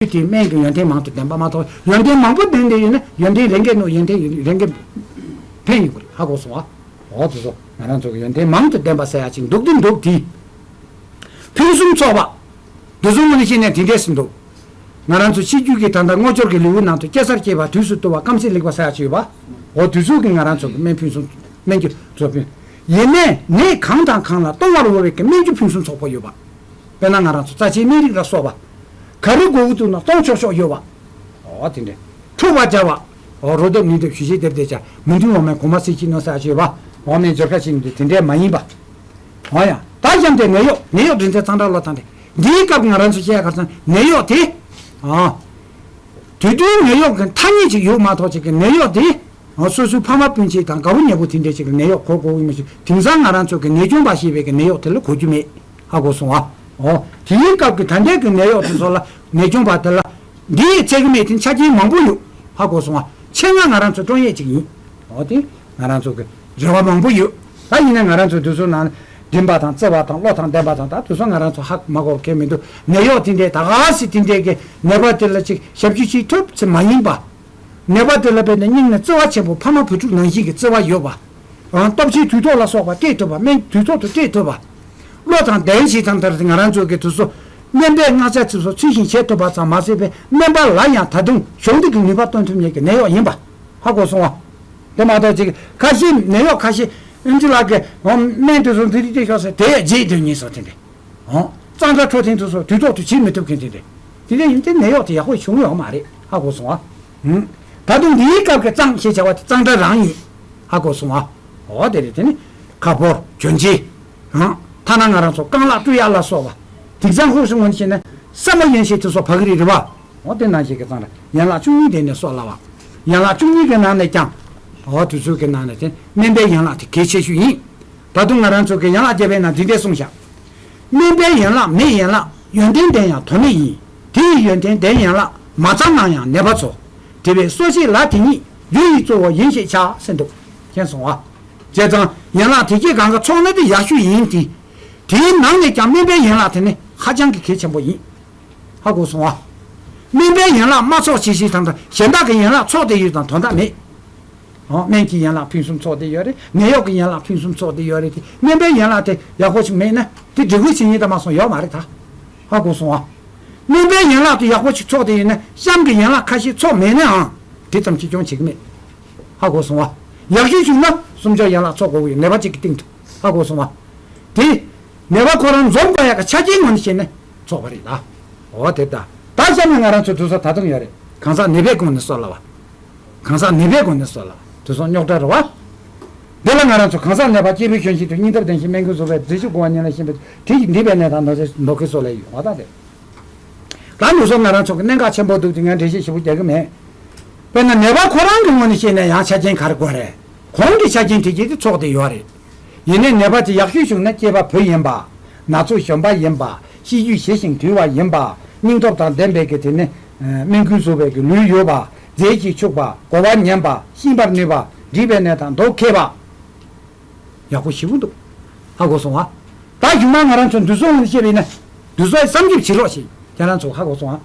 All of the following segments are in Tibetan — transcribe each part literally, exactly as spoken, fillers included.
དེའི་སྨན་གྱི་ཡོན་ཏན་མང་དུ་ལྡན་པ་མ་གཏོགས། ཡོན་ཏན་མང་པོ་ལྡན་དེ་ཡོད་ན་ཡོན་ཏན་རང་གིས་ནོར། ཡོན་ཏན་རང་གིས་འཕེན་ཡོང་གི་རེད། ཧ་གོ་སོང་ཨ། འོ་དེ་ཚོ་ང་རང་ཚོ་གི་ཡོན་ཏན་མང་དུ་ལྡན་པ་ཟེར་ཡ་ཅིག་འདུག་དེ་འདུག་དེ། ཕུན་སུམ་ཚོགས་པ། འདི་ཚོ་ངོས་ནས་བཤད་ན་དེ་འདྲས་སུ་འདུག་ང་རང་ཚོ་ཕྱི་རྒྱུད་ཀྱི་ད་ལྟ་དངོས་འབྱོར་གྱི་ལེའུ་ནང་དུ་སྐྱེ་སར་སྐྱེས་པ། དུས་སུ་བཏུལ་བ། སྐམ་སའི་ལེགས་པ་ཟེར་ཡ་ཅིག་ཡོད་པ། འོ་དེ་ཚོ་གི་ང་རང་ཚོ་གི་སྨན་ཕུན་སུམ། སྨན་རྒྱུ་ཚོ་ཕུན། ཡིན་ནའི་ནད་གང་དང་གང་ལ་གཏོང་བར་འོས་པའི་གི་སྨན་རྒྱུ་ཕུན་སུམ་ཚོགས་པ་ཡོད་པ། དཔེར་ན་ང་རང་ཚོ་རྩ་ཆེའི་སྨན་རིགས་ལ་སོགས་པ། ག་རེ་དགོས་ཀྱི་འདུག་ན་གཏོང་ཆོག་ཆོག་ཡོད་པ། འོ་དེ་འདྲས། འཁྲུ་བ་སྦྱར་བ། འོ་རོ་འདེབས་ནུས་འདེབས་ཞུ་ཞེས་དེབ་དེ་བྱ། མི་མཐུན་འོ་མའི་གོང་མ་སྲེག་བྱེད་སྣོད་ཟེར་ཡ་ཅིག་ཡོད་པ། འོ་མའི་སྦྱོར་ཁ་ཅིག་འདི་དེ་འདྲས་མ་ཡིན་པ། འོ་ཡ། ད་གཤམ་དེ་ནད་གཡོག་ནད་གཡོག་འདྲེན་ཚད་གཙང་སྦྲ་བློ་དང་ལྡན། འདིའི་སྐབས་ང་རང་ཚོ་བཤད་ཡ་ག་རེ་ཟེར་ན་ནད་གཡོག་དེ། ཨ། དུས་རྒྱུན་ནད་གཡོག་གི་ཐ་སྙད་ཅིག་ཡོད་མ་གཏོགས་ཅིག་གི་ནད་གཡོག་དེ། ཨ། སོ་སོའི་ཕ་མ་སྤུན་མཆེད་དང་དགའ་བོ་ཉེ་བོ་དེ་འདྲས་ཅིག་གི་ནད་གཡོག་གོ་དགོས་ཀྱི་མི་ཞིག་དེང་སང་ང་རང་ཚོ་གི་ནད་སྐྱོང་བ་ཞེས་པའི་གི་ནད་གཡོག་དེ་ལ་གོ་རྒྱུ་མེད། ཧ་གོ་སོང་ཨ། འོ། དེའི་སྐབས་ཀྱི་ད་ལྟའི་གི་ནད་གཡོག་དེ་ཚོ་ལ་ནད་སྐྱོང་བ་དེ་ལ་འདི་ཡིས་ཚད་ཀྱི་མེད་དེ་ཆ་རྐྱེན་མང་པོ་ཡོད། ཧ་གོ་སོང་ཨ། ཆེད་མངགས་ང་རང་ཚོ་སྤྲོད་ཡས་ཅིག་ཡིན། འོ་དེ་ང་རང་ཚོ་གི་རེ་བ་མང་པོ་ཡོད། ད་ཡིན་ན་ང་རང་ཚོ་དུས་ཚོད་ནང་འདྲེན་པ་དང་བརྩེ་བ་དང་བློ་དང་ལྡན་པ་དང་། ད་དུས་ཚོད་ང་རང་ཚོ་ཧ་མ་གོ་གི་མི་འདུག་ནད་གཡོག་དེ་འདྲས་ད་ག་སེ་དེ་འདྲས་གི་ནད་པ་དེ་ལ་ཅིག་ཞབས་ཞུ་བྱེད་ཐུབ་ཚེ་མ་ཡིན་པ། ནད་པ་དེ་ལ་དཔེར་ན་སྙིང་ནས་བརྩེ་བ་ཆེན་པོ་ཕ་མ་བུ་ཕྲུག་ནང་བཞིན་གྱི་བརྩེ་བ་ཡོད་པ། ཨང་། སྟོབས་ཆེན་དུས་ཐོག་ལ་སོགས་པ་སྤྲད་ཐུབ་པ། སྨན་དུས་ཐོག་ཏུ་སྤྲད་ཐུབ་པ། བློ་དང་ལྡན་ཞིང་དང་། ད་ང་རང་ཚོ་གི་དུས་ཚོད་སྨན་པའི་མངགས་ཆ་ཚིག་སོགས་ཚུལ་བཞིན་བྱེད་ཐུབ་པ་ཙམ་མ་ཟད་པའི་སྨན་པ་ལ་ཡང་ད་དུང་གཞོགས་འདེགས་ཀྱི་ནུས་པ་སྟོན་ཐུབ་མཁན་གྱི་ནད་གཡོག་ཡིན་པ། ཧ་གོ་སོང་ཨ། དེ་མ་གཏོགས་ཅིག་ཁ་ཤས་ནད་གཡོག་ཁ་ཤས་ཨིན་ཇི་ལགས་ཀྱིས་འོ་སྨན་དེ་ཚོ་འདི་རིགས་སྤྲད་ཤོག་ཟེར་དེ་ཡང་བརྗེད་སྡོད་མཁན་སོགས་དེ་འདྲས། ཨང་། གཙང་སྦྲ་འཕྲོད་བསྟེན་དུ་སོགས་དུས་ཐོག་ཏུ་བྱེད་མི་ཐུབ་མཁན་དེ་འདྲས། དེ་འདྲ་ཡིན་ཏེ་ནད་གཡོག་དེ་ཡག་པོ་བྱུང་ཡོད་མ་རེད། ཧ་གོ་སོང་ཨ། ཧུམ། ད་དུང་འདིའི་སྐབས་ཀྱི་གཙང་ཞེས་བྱ་བ་དེ་གཙང་སྦྲ་རང་ཡིན། ཧ་གོ་སོང་ཨ། འོ་དེ་རེད། དེ་ནི་ཁ་ཕོར་གྱོན་ཆས། ཨང་། ཐ་ན་ང་རང་ཚོ་རྐང་ལག་བཀྲུ་ཡག་ལ་སོགས་པ། དེང་སང་ཧུར་སུ་ངོས་ནས་བཤད་ན་སྲན་མ་གྱོན་ཆས་དེ་ཚོ་ཕ་གི་རེད། རེད་བ། འོ་དེ་ནང་བཞིན་གྱི་གཙང་སྦྲ། ཡན་ལག་བཅུ་གཉིས་དེ་ནས་སོགས་ལ་བ། ཡན་ལག་བཅུ་གཉིས་ཀྱི་ནང་ནས་ཀྱང་། འོ་དེ་ཚོ་གི་ནང་ནས་དེ་སྨན་པའི་ཡན་ལག་དེ་གལ་ཆེ་ཤོས་ཡིན། ད་དུང་ང་རང་ཚོ་གི་ཡན་ལག་བརྒྱད་པའི་ནང་འདི་འདྲས་གསུངས་བཞག་སྨན་པའི་ཡན་ལག་མེད་ཡན་ལག་ཡོན་ཏན་ལྡན་ཡང་དོན་མེད་ཡིན། དེ་ཡི་ཡོན་ཏན་ལྡན་ཡན་ལག་མ་ཚང་ནའང་ནད་པ་ཚོ། དེ་བས་གསོ་བྱེད་ལ་དེ་ཉིད་རྒྱུ་ཡི་གཙོ་བོ་ཡིན་ཞེས་བྱ་ཟེར་འདུག་མཁྱེན་སོང་ཨ། བྱས་ཙང་ཡན་ལག་དེ་གྱད་གང་ག་ཚོགས་ན་དེ་ཡག་ཤོས་ཡིན་ཏེ། དེའི་ནང་ནས་ཀྱང་སྨན་པའི་ཡན་ལག་དེ་ནི་ཧ་ཅང་གི་གལ་ཆེན་པོ་ཡིན། ཧ་གོ་སོང་ཨ། སྨན་པའི་ཡན་ལག་མ་ཚོགས་བྱེད་ཞིང་དང་། གཞན་དག་གི་ཡན་ལག་ཚོགས་ཏེ་ཡོད་དང་དོན་དག་མེད། འོ། སྨན་གྱི་ཡན་ལག་ཕུན་སུམ་ཚོགས་ཏེ་ཡོད་རེད། ནད་གཡོག་གི་ཡན་ལག་ཕུན་སུམ་ཚོགས་ཏེ་ཡོད་རེད་དེ། སྨན་པའི་ཡན་ལག་དེ་ཡག་པོ་ཞིག་མེད་ན་དེ་སྒྲིག་བཀོད་བྱེད་མཁན་དེ་མ་སོང་ཡོད་མ་རེད་ད། ཧ་གོ་སོང་ཨ། སྨན་པའི་ཡན་ལག་དེ་ཡག་པོ་ཞིག་ཚོགས་ཏེ་ཡོད་ན་གཤམ་གྱི་ཡན་ལག་ཁ་ཤས་ཚོགས་མེད་ནའང་དེ་ཙམ་གྱིས་སྐྱོན་བྱེད་ཀྱི་མེད། ཧ་གོ་སོང་ཨ། ཡག་ཤོས་བྱུང་ན་སུམ་ཅུ་ཡན་ལག་ཚོགས་དགོས་ཀྱི་ཡོད། ནད་པ་གཅིག་གི་སྟེང་དུ། ཧ་གོ་སོང་ཨ། དེ་ནད་པ་ཁོ་རང་འཛོམས་དགོས་ཡག་གི་ཆ་རྐྱེན་ངོས་ནས་བཤད་ན་ཚོགས་པ་རེད་ད། འོ་དེ་ད། ད་གཤམ་ནས་ང་རང་ཚོ་དུས་ཚོད་ད་དུང་ཡོད་རེད། གང་ཟག་ནད་པའི་སྒོ་ནས་གསོ་སླ་བ། གང་ཟག་ནད་པའི་སྒོ་ནས་གསོ་སླ་བ། དུས་ཚོད་རྙོག་དྲ་རེད་བ། འདི་ལ་ང་རང་ཚོ་གང་ཟག་ནད་པ་སྐྱེས་བུ་གཞོན་ཞིག་ཏུ་སྙིང་སྟོབས་ལྡན་ཞིང་སྨན་ཁུར་བཟོ་བའི་མཛེས་ཤུགས་དགུ་བ་ཉིད་ལ་ཞེན་པའི་དྲི་ཞིག་འདྲིས་པའི་ནད་དང་ནོར་རྫས་མདོ་ཁའི་གསོ་ལས་ཡོད་བ་དང་རེད། ད་ལུགས་སྲོལ་ང་རང་ཚོ་གི་གནད་འགག་ཆེན་པོ་འདུག་དེ་ངས་འགྲེལ་བཤད་ཞིབ་པོ་རྒྱག་གི་མེད། དཔེར་ན་ནད་པ་ཁོ་རང་གི་ངོས་ནས་བཤད་ན་ཡང་ཆ་རྐྱེན་ག་རེ་དགོས་རེད། གོང་གི་ཆ་རྐྱེན་དེ་གྱད་དེ་ཚོགས་ཏེ་ཡོད་རེད། ཡིན་ནའི་ནད་པ་དེ་ཡག་ཤོས་བྱུང་ན་སྐྱེས་པ་བུ་ཡིན་པ། ན་ཚོད་གཞོན་པ་ཡིན་པ། ཤེས་རྒྱུད་ཞི་ཞིང་དུལ་བ་ཡིན་པ། སྙིང་སྟོབས་དང་ལྡན་པའི་གི་དེ་ནི། ཨ། སྨན་ཁུར་བཟོ་བའི་གི་ལུས་ཡོད་པ། རྫས་ཀྱིས་ཕྱུག་པ། གོ་བ་ཉན་པ། གཤིན་པར་ནུས་པ། འདྲིས་པའི་ནད་དང་མདོ་མཁས་པ། ཡག་པོ་ཞེ་པོ་འདུག་ཧ་གོ་སོང་ཨ། ད་གཞུག་མ་ང་རང་ཚོ་འདུ་ཚོགས་ངོས་ནས་བཤད་པ་ཡིན་ན། འདུ་ཚོགས་བསམ་ཞིབ་བྱེད་རོགས་ཞེས་ཁྱེད་རང་ཚོ་ཧ་གོ་སོང་ཨ།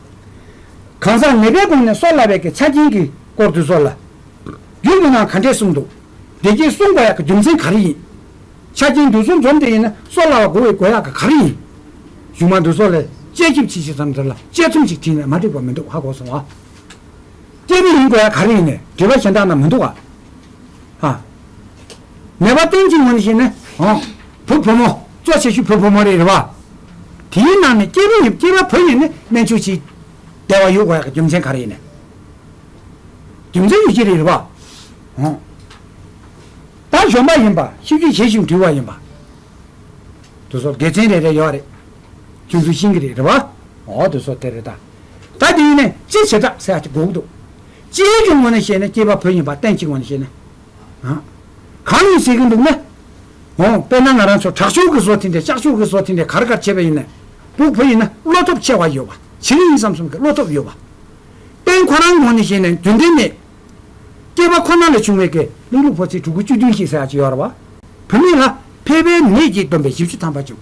གང་ཟག་ནད་པའི་སྒོ་ནས་གསོ་སླ་བའི་གི་ཆ་རྐྱེན་གྱི་སྐོར་འདུ་ཚོགས་ལ། རྒྱུད་ཀྱི་ནང་ག་འདྲས་གསུངས་འདུག་དེ་གྱད་གསུངས་དགོས་ཡག་གི་རྒྱུ་མཚན་ག་རེ་ཡིན། ཆ་རྐྱེན་འདུ་ཚོགས་འཛོམས་ཏེ་ཡིན་ན་གསོ་སླ་བ་དགོས་པའི་དགོས་ཡག་གི་ག་རེ་ཡིན། གཞུག་མ་འདུ་ཚོགས་ལ་དཔྱད་ཞིབ་བྱེད་ཞིང་བསམ་ཚུལ་ལ་དཔྱད་རྩོམ་ཞིག་བྲིས་ན་མ་འགྲིག་པ་མི་འདུག་ཧ་གོ་སོང་ཨ། སྐྱེས་བུ་ཡིན་དགོས་ཡག་ག་རེ་ཡིན་ནས་དྲི་བ་གཞན་དག་ན་མི་འདུག་ཨ། ཨ། ནད་པ་སྟེང་གཅིག་ངོས་ནས་བཤད་ན། ཨོ། བུ་བུ་མོ། གཙོ་ཆེ་ཤོས་བུ་བུ་མོ་རེད། རེད་བ། དེའི་ནང་ནས་སྐྱེས་བུ་ཡིན། སྐྱེས་པ་བུ་ཡིན་ན་སྨན་བཅོས་ཅིག་བདེ་བ་ཡོད་དགོས་ཡག་གི་རྒྱུ་མཚན་ག་རེ་ཡིན་ནས། རྒྱུ་མཚན་ཡོད་ཀྱི་རེད། རེད་བ། ཨོ། ད་གཞོན་པ་ཡིན་པ། ཤེས་རྒྱུད་ཞི་ཞིང་དུལ་བ་ཡིན་པ། དེ་ཚོ་དགེ་མཚན་རེ་རེ་ཡོད་རེད། ཁྱོད་ཚོས་ཤེས་ཀྱི་རེད། རེད་བ། ཨོ་དེ་ཚོ་དེ་རེད་ད། ད་དེ་ཡིན་ནས་སྤྱི་བྱེ་བྲག་ཟེར་ཡག་ཅིག་དགོས་ཀྱི་འདུག་སྤྱིའི་གི་ངོས་ནས་བཤད་ན་སྐྱེས་པ་བུ་ཡིན་པ་སྟེང་གཅིག་ངོས་ནས་བཤད་ན། ཨ། གང་ཡིན་ཟེར་གྱི་འདུག་ན། ཨོ། དཔེར་ན་ང་རང་ཚོ་དྲག་སྤྱོད་ཀྱི་བཟོ་དེ་འདྲ། ལྕགས་སྤྱོད་ཀྱི་བཟོ་དེ་འདྲ་ག་རེ་ག་རེ་བྱས་པ་ཡིན་ན། སྤུ་གུ་བུ་ཡིན་ན་བློ་སྟོབས་ཆེ་བ་ཡོད་པ། བྱིས་པ་ཡིན་བསམ་བསམ་གྱི་བློ་སྟོབས་ཡོད་པ། སྟེང་ཁོ་རང་ངོས་ནས་བཤད་ན་རྒྱུན་ལྡན་ནས། སྐྱེས་པ་ཁོ་ན་ལས་བྱུང་བའི་གི་གླིང་ལུག་ཕོ་ཚོད་དྲུག་དགུ་བཅུ་བདུན་ཞིག་ཟེར་ཡག་ཅིག་ཡོད་རེད་བ། བུད་མེད་ལ་ཕལ་པའི་ནད་ཀྱིས་བསྡོམས་པའི་བཞི་བཅུ་ཐམ་པ་བྱུང་།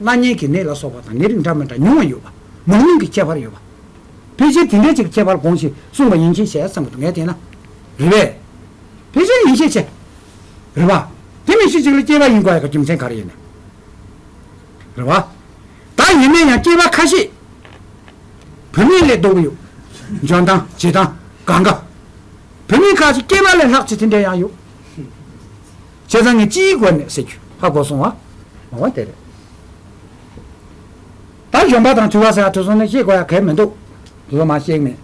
གླ་རྙིང་གི་ནད་ལ་སོགས་པ་དང་ནད་རིགས་འདྲ་མི་འདྲ་ཉུང་བ་ཡོད་པ། མང་ཉུང་གི་ཁྱད་པར་ཡོད་པ། ཕལ་ཆེར་དེ་འདྲའི་ཅིག་ཁྱད་པར་དགོངས་ཤིག་གསུངས་པ་ཡིན་ཤས་ཆེ་བསམ་གི་འདུག་ངས་བལྟས་ན། རེད་པས། ཕལ་ཆེར་ཡིན་ཤས་ཆེ། རེད་པ། དེ་མི་ཤེས་ཅིག་ལ་སྐྱེས་པ་ཡིན་དགོས་ཡ་གི་རྒྱུ་མཚན་ག་རེ་ཡིན་ན། རེད་པ། ད་ཡིན་ན་ཡང་སྐྱེས་པ་ཁ་ཤས། བུད་མེད་ལས་ལྡོག་གི་ཡོད། འཇོན་ཐང་བྱེད་སྟངས་གང་ག་བུད་མེད་ཁ་ཤས་སྐྱེས་པ་ལས་ལྷག་ཅིག་དེ་འདྲ་ཡང་ཡོད། བྱས་ཙང་ངས་སྤྱིའི་སྒོ་ནས་ཟེར་རྒྱུ་ཧ་གོ་སོང་བ། འོ་དེ་རེད། ད་གཞོན་པ་དང་དུ་བ་ཟེར་ཡ་དེ་ཚོ་ནི་བཤད་དགོས་ཡ་གལ་མི་འདུག་དེ་ཚོ་མ་བཤད་མེད།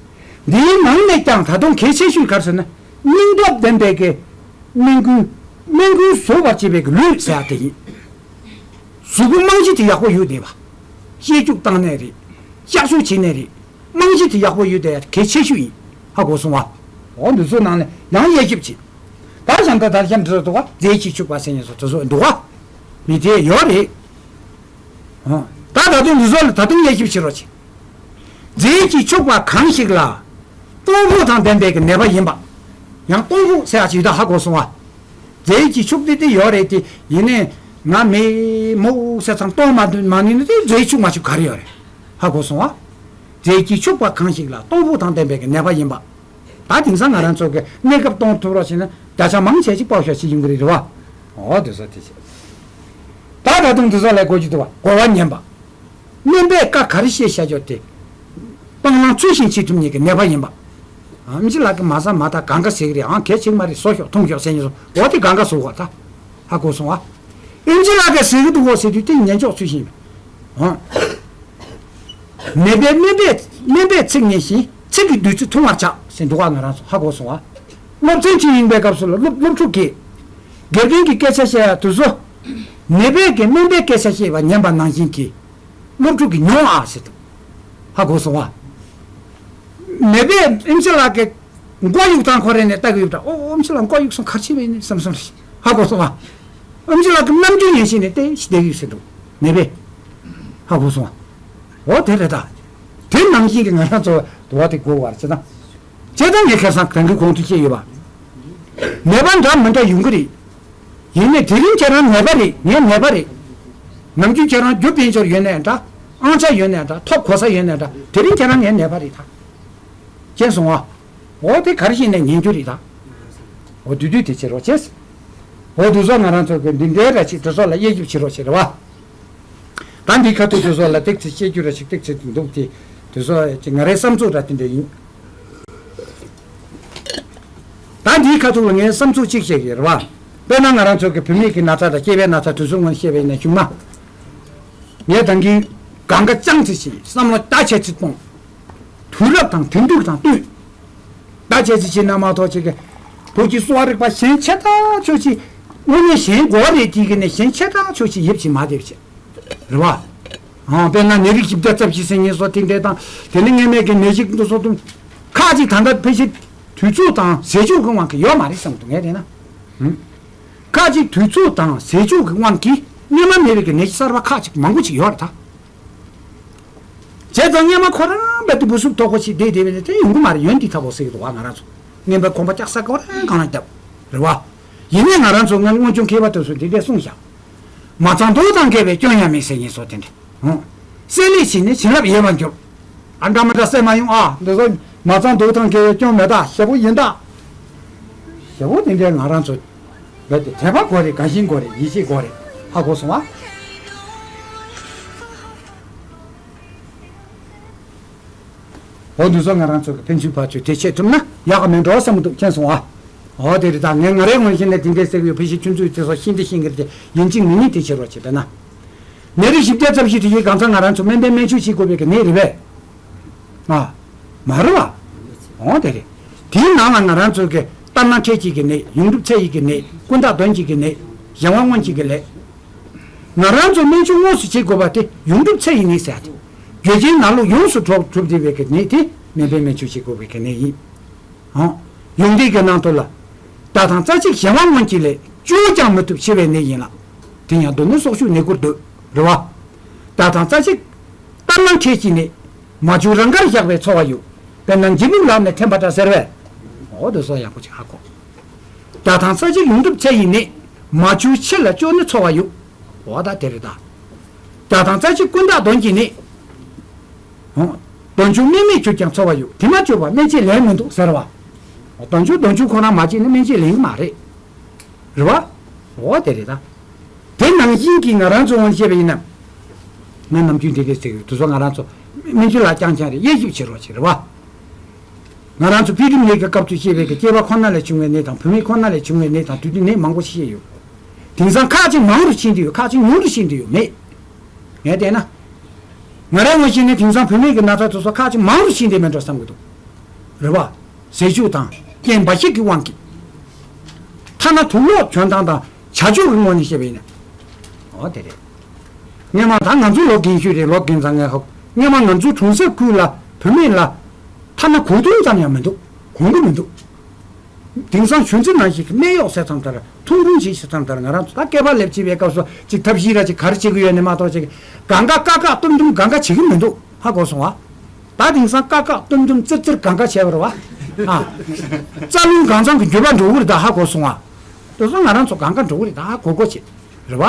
འདིའི་ནང་ནས་ཀྱང་ད་དུང་གལ་ཆེ་ཤོས་ག་རེ་ཟེར་ན། སྙིང་སྟོབས་ལྡན་པའི་གི་རྨ་ཀུན། རྨ་ཀུན་བཟོད་པར་བྱེད་པའི་གི་ལུས་ཟེར་ཡ་དེ་ཡིན། གཟུགས་པོ་རྨང་གཞི་དེ་ཡག་པོ་ཡོད་བསྡད་པ། བཤད་རྒྱུགས་བཏང་ནས་རེད། ལྕགས་ཤོག་བྱེད་ནས་རེད། རྨང་གཞི་དེ་ཡག་པོ་ཡོད་བསྡད་ཡ་གལ་ཆེ་ཤོས་ཡིན། ཧ་གོ་སོང་བ། འོ་འདི་ཚོ་ནང་ནས་ཡང་དབྱེ་ཞིབ་བྱེད། ད་གཞན་དག་ད་གཞན་འདི་ཚོ་འདུག་བ། རྫས་ཀྱིས་ཕྱུག་པ་ཟེར་མཁན་ཚོ་དེ་ཚོ་འདུག་བ། མི་དེ་ཡོད་རེད། ཨོ། ད་ད་དུང་འདི་ཚོ་ལ་ད་དུང་དབྱེ་ཞིབ་བྱེད་རོགས་བྱེད། རྫས་ཀྱིས་ཕྱུག་པ་གང་ཞིག་ལ། སྟོང་ཕུག་དང་ལྡན་པའི་གི་ནད་པ་ཡིན་པ། ཡང་སྟོང་ཕུག་ཟེར་ཡ་ཅིག་ད་ཧ་གོ་སོང་བ། རྫས་ཀྱིས་ཕྱུག་དེ་དེ་ཡོད་རེད་དེ་ཡིན་ནའི་ང་མེད་མོ་ཟེར་ཙང་སྟོང་མ་མ་ནུས་ན་དེ་རྫས་ཕྱུག་མ་ཕྱུག་ག་རེ་ཡོད་རེད། ཧ་གོ་སོང་བ། རྫས་ཀྱིས་ཕྱུག་པ་གང་ཞིག་ལ་སྟོང་ཕུག་དང་ལྡན་པའི་གི་ནད་པ་ཡིན་པ། ད་དེང་སང་ང་རང་ཚོ་གི་གནས་སྐབས་གཏོང་ཐུབ་རོགས་བྱས་ན་བརྒྱ་ཆ་མང་ཆེ་ཅིག་པགས་ཤོག་ཅིག་ཡོང་གི་རེད་རེད་བ། འོ་དེ་ཚོ་དེ་བྱས། ད་ད་དུང་དེ་ཚོ་ལས་གོ་རྒྱུ་འདུག་བ། གོ་བ་ཉན་པ། སྨན་པས་བཀའ་ག་རེ་བཤད་བྱ་རྒྱུ་དེ། སྤང་བླང་ཚུལ་བཞིན་བྱེད་ཐུབ་མཁན་གྱི་ནད་པ་ཡིན་པ། ཨ་ཨེམ་ཆི་ལགས་ཀྱིས་མ་ཟ་མ་ད་གང་ག་ཟེར་གི་རེད། ཨང་གལ་ཆེ་གི་མ་རེད། ཟོ་ཤོག་འཐུང་ཤོག་ཟེར་མཁན་ཚོ་འོ་དེ་གང་ག་ཟོ་དགོས་ད། ཧ་གོ་སོང་ཨ། ཨེམ་ཆི་ལགས་ཀྱིས་ཟེར་གི་འདུག་གོ་ཟེར་དུས་དེ་ཉན་འཇོག་ཚུལ་བཞིན། ཨང་། ནད་པས་སྨན་པས་སྨན་པས་ཚིག་ཉན་ཞིང་ཚིག་གི་བདུད་རྩི་འཐུང་བར་བྱ་ཟེར་འདུག་ག་ང་རང་ཚོ་ཧ་གོ་སོང་ཨ། སློབ་ཚན་གཅིག་ཡིན་པའི་སྐབས་སུ་ལ་སློབ་སློབ་ཕྲུག་གིས། དགེ་རྒན་གྱི་སྐད་ཆ་བཤད་ཡ་དེ་ཚོ། ནད་པས་ཀྱིས་སྨན་པའི་སྐད་ཆ་བཤད་པ་ཉན་པ་ནང་བཞིན་གྱི། སློབ་ཕྲུག་གིས་མྱོང་ཨ་ཟེར་འདུག་ཧ་གོ་སོང་ཨ། ནད་པས་ཨེམ་ཆི་ལགས་ཀྱི་མགོ་གཡུག་སྟངས་ཁོ་རེ་ནས་ལྟ་གི་ཡོད་པ་འདྲ། ཨོ་ཨེམ་ཆི་ལགས་མགོ་གཡུག་སོང་ག་རེ་བྱས་པ་ཡིན་ནི་བསམ་སོང་། ཧ་གོ་སོང་ཨ། ཨེམ་ཆི་ལགས་ཀྱི་རྣམ་འགྱུར་ཡིན་ཞིག་ནས་ཏེ་ཞིག་བསྡད་ཡོད་ཟེར་འདུག་ནད་པས། ཧ་གོ་སོང་ཨ། འོ་དེ་རེད་ད། དེ་ནང་བཞིན་གྱི་ང་རང་ཚོ་དུ་བ་དེ་གོ་བར་བྱེད་ན། བྱས་ཙང་ངས་ཁ་སང་གང་གི་གོང་དུ་བཤད་ཡོད་པ། ནད་པ་འདྲ་མི་འདྲ་ཡོང་གི་རེད། ཡིན་ནའི་དེ་རིང་ཁྱེད་རང་ནད་པ་རེད། ངས་ནད་པ་རེད། ནམ་རྒྱུན་ཁྱེད་རང་རྒྱུ་དཔལ་འབྱོར་ཡོད་ནའི་འདྲ། ཨང་ཆ་ཡོད་ནའི་འདྲ། ཐོབ་གོ་ས་ཡོད་ནའི་འདྲ། དེ་རིང་ཁྱེད་རང་ངའི་ནད་པ་རེད་ད། མཁྱེན་སོང་ཨ། འོ་དེ་ག་རེ་བྱས་ནས་ཉན་རྒྱུ་རེད་ད། འོ་དུས་དུས་དེ་བྱེད་རོགས་བྱེད། འོ་དུས་ཚོད་ང་རང་ཚོ་གི་འདི་འདྲའི་ར་ཅིག་དུས་ཚོད་ལ་དབྱེ་ཞིབ་བྱེད་རོགས་བྱེད་རེད་བ། ད་འདིའི་ཁ་ཐུག་དེ་ཚོ་ལ་ཏིག་ཙི་བཤད་རྒྱུ་ར་ཞིག་ཏིག་ཙི་འདུག་སྟེ། དེ་ཚོ་ཅིག་ང་རའི་བསམ་ཚུལ་འདྲ་དེ་འདྲ་ཡིན། ད་འདིའི་ཁ་ཐུག་ལ་ངས་བསམ་ཚུལ་གཅིག་བཤད་ཀྱི་རེད་བ། དཔེར་ན་ང་རང་ཚོ་གི་བུད་མེད་ཀྱི་ན་ཚ་དང་སྐྱེས་པའི་ན་ཚ་དེ་ཚོ་ངོས་བཤད་པ་ཡིན་ན་བྱུང་ན། ངས་ད་གིན་གང་ག་ཅང་ཙི་ཞིག་བསམ་བློ་བརྟག་དཔྱད་ཅིག་གཏོང་། དུས་རབས་དང་དེང་དུས་དང་བསྟུན། ད་བྱས་ཙི་བྱས་ན་མ་གཏོགས་ཅིག་གི། བོད་ཀྱི་གསོ་བ་རིག་པ་གཞན་ཆེ་ཐག་ཆོད་ཅིག་དངོས་གནས་གཞན་དགོས་རེད་དེ་གི་ནས་གཞན་ཆེ་ཐག་ཆོད་ཅིག་ཡིབ་ཅིག་མ་བསྡད་ཅིག་རེད་བ། ཨང་། དཔེར་ན་ནད་རིགས་བཞི་བརྒྱ་རྩ་བཞི་ཟེར་མཁན་སོགས་དེ་འདྲས་དང་དེ་ནི་སྔོན་མའི་གི་ནད་གཞི་འདི་ཚོ་དང་། ཁག་ཅིག་ད་ལྟ་ཕལ་ཆེར་དུས་ཚོད་དང་ཟས་སྤྱོད་ཀྱི་དབང་གིས་ཡོད་མ་རེད་བསམ་འདུག་ངས་བལྟས་ན། ཧུམ། ཁག་ཅིག་དུས་ཚོད་དང་ཟས་སྤྱོད་ཀྱི་དབང་གིས་སྔོན་མ་མེད་པའི་གི་ནད་གཞི་གསར་པ་ཁག་ཅིག་མང་པོ་ཅིག་ཡོད་རེད་ད། བྱས་ཙང་སྔོན་མ་ཁོ་རང་རྦད་དེ་འབུ་སུབ་དོག་པོ་ཞིག་བསྡད་བསྡད་པ་ནས་དེ་ཡོང་གི་མ་རེད། ཡོན་ཏན་ཐབས་པོ་ཟེར་གི་འདུག་བ། ང་རང་ཚོ་སྔོན་པའི་གོམ་པ་རྒྱག་ས་ཁོ་རང་གང་ལ་བརྒྱབ་རེད་བ། ཡིན་ནའི་ང་རང་ཚོ་སྔོན་སྔོན་བྱུང་མཁས་པ་དེ་ཚོས་འདི་འདྲས་གསུངས་བཞག་མ་ཚང་དུག་དང་འགལ་བའི་སྐྱོན་ཡང་མེད་ཟེར་མཁན་སོགས་དེ་འདྲས། ཧུང་། བསྲེ་ལྷད་བྱས་ནས་བྱིན་རླབས་ཡལ་བར་འགྱུར། ཨ་འདྲ་མི་འདྲ་བསྲེ་མ་ཡོང་ཨ། འདི་ཚོ་མ་ཚང་དུག་དང་འགལ་བའི་སྐྱོན་མེད་ད། ཞེ་པོ་ཡིན་ད། ཞེ་པོ་དེ་འདྲས་ང་རང་ཚོ་རྦད་དེ་དད་པ་དགོས་རེད། དགའ་ཞེན་དགོས་རེད། ཡིད་ཆེས་དགོས་རེད། ཧ་གོ་སོང་ཨ། འོ་འདི་ཚོ་ང་རང་ཚོ་གི་ཕན་ཚུན་བར་ཆོད་དེ་བྱེད་ཐུབ་ན་ཡག་ག་མེད་འགྲོ་བསམ་གི་འདུག་མཁྱེན་སོང་ཨ། འོ་དེ་རེད་ད། ངས་ང་རའི་ངོས་བཞིན་ནས་དེ་འདྲས་ཟེར་གི་ཡོད། ཕལ་ཆེར་ཁྱོད་ཚོས་དེ་ཚོ་ཤེས་འདི་ཤེས་གི་རེད་དེ་ཡིན་གཅིག་མིན་གཉིས་དེ་བྱེད་རོགས་བྱེད་པས་ན། ནད་རིགས་བཞི་བརྒྱ་རྩ་བཞི་དེ་ཡིས་གང་ཚང་ང་རང་ཚོ་སྨན་པའི་སྨན་བཅོས་བྱེད་དགོས་པའི་གི་ནད་རེད་པས། ཨ། མ་རེད་བ། འོ་དེ་རེད། དེའི་ནང་ལ་ང་རང་ཚོ་གི་ལྟར་སྣང་འཕྲལ་སྐྱེས་ཀྱི་ནད། ཡོངས་གྲུབ་ཚེ་ཡི་གི་ནད། ཀུན་བརྟགས་གདོན་གྱི་གི་ནད། གཞན་དབང་མངོན་གྱི་གི་ལས། ང་རང་ཚོ་སྨན་བཅོས་དངོས་སུ་བྱེད་དགོས་པ་དེ་ཡོངས་གྲུབ་ཚེ་ཡི་ནད་ཟེར་ཏེ། འགྱོད་བྱེད་ནད་ལུགས་ཡོངས་སུ་གྲུབ་གྲུབ་བསྡད་པའི་གི་ནད་དེ་སྨན་པའི་སྨན་བཅོས་བྱེད་དགོས་པའི་གི་ནད་ཡིན། ཨང་། ཡོངས་འདུས་ཀྱི་ནང་དུ་ལ། ཟླ་དང་རྩ་གཅིག་གཞན་དབང་མངོན་གྱི་ལས། བཅོས་ཀྱང་མི་ཐུབ་འཆི་བའི་ནད་ཡིན་ལ། དེ་ཡང་སྡུག་ནི་སྲོག་ཆགས་ནད་ཀུན་སྡུད། རེད་བ། ཟླ་དང་རྩ་གཅིག་ལྟར་སྣང་འཕྲལ་གྱི་ནད། མ་བཅོས་རང་དགར་བཞག་པའི་འཚོ་བ་ཡོད། དཔེར་ན་འཇིམ་པའི་ལག་ནས་འཐེན་པ་འདྲ་ཟེར་བས། འོ་དེ་སོགས་ཡག་པོ་ཅིག་ཧ་གོ། ཟླ་དང་རྩ་གཅིག་ཡོངས་གྲུབ་ཚེ་ཡི་ནད། མ་བཅོས་འཆི་ལ་སྐྱོ་ནི་འཚོ་བ་ཡོད། འོ་ད་དེ་རེད་ད། ཟླ་དང་རྩ་གཅིག་ཀུན་བརྟགས་གདོན་གྱི་ནད། འོ། གདོང་ཆུང་སྨན་མེད་གྱུར་ཀྱང་འཚོ་བ་ཡོད། དེ་མ་བཅོས་པར་སྨན་དཔྱད་ལེན་མི་འདུག་ཟེར་བ། གདོང་ཆུང་གདོང་ཆུང་ཁོ་རང་མ་བྱས་ན་སྨན་དཔྱད་ལེན་གྱི་མ་རེད། རེད་བ། འོ་དེ་རེད་ད། དེ་ནང་བཞིན་གྱི་ང་རང་ཚོ་འོང་བཤད་པ་ཡིན་ན། ང་ནམ་རྒྱུན་འདི་འདྲས་ཟེར་གི་ཡོད། དེ་ཚོ་ང་རང་ཚོ་སྨན་བཅོས་ལ་རྐྱང་རྐྱང་རེད། དབྱེ་ཞིབ་བྱེད་རོགས་བྱེད་རེད་བ། ང་རང་ཚོ་པི་རིམ་ནད་ཀྱི་སྐབས་སུ་བཤད་པའི་གི་སྐྱེས་པ་ཁོ་ན་ལས་བྱུང་བའི་ནད་དང་བུད་མེད་ཁོ་ན་ལས་བྱུང་བའི་ནད་དང་དུས་དུས་ནད་མང་པོ་ཞིག་བཤད་ཡོད། དེང་སང་ཁག་ཅིག་མང་རུ་ཕྱིན་དུ་ཡོད། ཁག་ཅིག་ཉུང་རུ་ཕྱིན་དུ་ཡོད་མེད། ངས་བལྟས་ན། ང་རང་ངོས་བཞིན་ནས་དེང་སང་བུད་མེད་ཀྱི་ན་ཚ་དེ་ཚོ་ཁག་ཅིག་མང་རུ་ཕྱིན་བསྡད་མེད་འགྲོ་བསམ་གྱི་འདུག་རེད་བ། ཟས་བཅུད་དང་རྐྱེན་འབའ་ཞིག་གི་དབང་གིས། ཐ་ན་དུག་སློག་གྱོན་སྟངས་དང་བྱ་སྤྱོད་ཀྱི་ངོས་ནས་བཤད་པ་ཡིན་ན། འོ་དེ་རེད། སྔོན་མ་ད་ང་ཚོ་ལོ་རྒན་ཤོས་རེད། ལོ་རྒན་ཙང་ངས་ཧོབ། སྔོན་མ་ང་ཚོའི་གྲོང་གསེབ་ཁུལ་ལ་བུད་མེད་ལ་ཐ་ན་གོས་ཐུང་ཙམ་ཡང་མི་འདུག་གོན་གྱི་མི་འདུག་དེང་སང་གཞོན་ཚེ་ནང་བཞིན་གྱི་སྨད་གཡོགས་ཟེར་ཙམ་ལྟར་ཐུང་ཐུང་ཞིག་ཟེར་ཙམ་ལྟར་ང་རང་ཚོ་ད་སྐེད་པ་ལེབ་བྱེད་པའི་སྐབས་སུ་ཅིག་ཐབས་ཤེས་ར་ཅིག་ག་རེ་བྱེད་ཀྱི་ཡོད་ནི་མ་གཏོགས་ཅིག་གང་ག་ཀ་ཀ་སྟོམ་སྟོམ་གང་ག་བྱེད་ཀྱི་མི་འདུག་ཧ་གོ་སོང་ཨ། ད་དེང་སང་ཀ་ཀ་སྟོམ་སྟོམ་ཙིར་ཙིར་གང་ག་བྱས་པ་རེད་བ། ཨ། རྩ་རླུང་གང་ཚང་གི་འགྱུར་བ་འགྲོ་གི་རེད་ད་ཧ་གོ་སོང་ཨ། དེ་ཚོ་ང་རང་ཚོ་གང་ག་འགྲོ་གི་རེད་ད་ཧ་གོ་གོ་བྱེད། རེད་བ།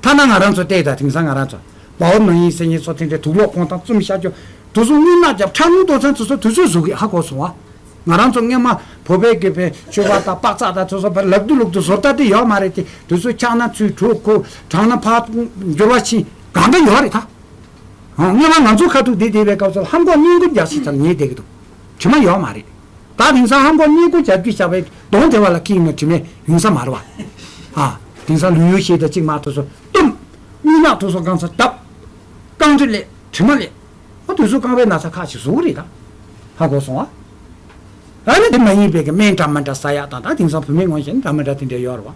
ཐ་ན་ང་རང་ཚོ་བལྟས་ད་དེང་སང་ང་རང་ཚོ་བའོ་ནང་ཡིན་ཟེར་མཁན་ཚོ་དེ་འདྲའི་དུག་སློག་གོན་སྟངས་བཙུམ་ཤར་རྒྱུ་དེ་ཚོ་རྔུལ་ནག་རྒྱབ་ཁྲག་རླུང་གཏོར་ཚང་དེ་ཚོ་དུས་ཚོད་བཟོ་གི་ཧ་གོ་སོང་བ། ང་རང་ཚོ་སྔོན་མ་བོད་པའི་གི་བའི་ཆོས་པ་དང་དཔག་ཚད་དང་དེ་ཚོ་བར་ལག་ཏུ་ལུག་ཏུ་བཟོ་ལྟ་དེ་ཡོད་མ་རེད་དེ་དུས་ཚོད་འཁྱག་ན་ཚུར་གྲོད་ཁོག་གྲང་ན་ཕར་འགྱུར་བ་ཕྱིན་གང་འདྲ་ཡོད་རེད་ད། སྔོན་མ་ང་ཚོ་ཁ་ཐུག་བསྡད་བསྡད་པའི་སྐབས་སུ་ལྷམ་གོག་སྔས་མགོ་རྒྱག་ཞིག་ཙམ་ཉལ་བསྡད་ཀྱི་འདུག་དྲི་མ་ཡོད་མ་རེད། ད་དེང་སང་ལྷམ་གོག་སྔས་མགོ་རྒྱག་རྒྱུ་བྱ་བའི་གདོང་དེ་བ་ལ་ཁེངས་ན་དྲི་མ་ཡོང་ས་མ་རེད་བ། ཨ། དེང་སང་ལུས་ཡོད་ཤེས་དང་གཅིག་མ་ཐུབ་སོ་སྟོམ། རྔུལ་ནག་ཐུབ་སོ་གང་ས་བརྡབ། རྐང་དྲི་ལས་དྲི་མ་ལས། ཨ་དུས་ཚོད་རྐང་པའི་ན་ཚ་ཁག་ཅིག་བཟོ་གི་རེད་ད། ཧ་གོ་སོང་ཨ། ཨ་ནི་དེ་མ་ཡིན་པའི་གི་སྨན་འདྲ་མ་འདྲ་ཟ་ཡག་དང་ད་དེང་སང་བུད་མེད་ངོ་ཤེས་འདྲ་མ་འདྲ་དེ་འདྲ་ཡོད་རེད་བ།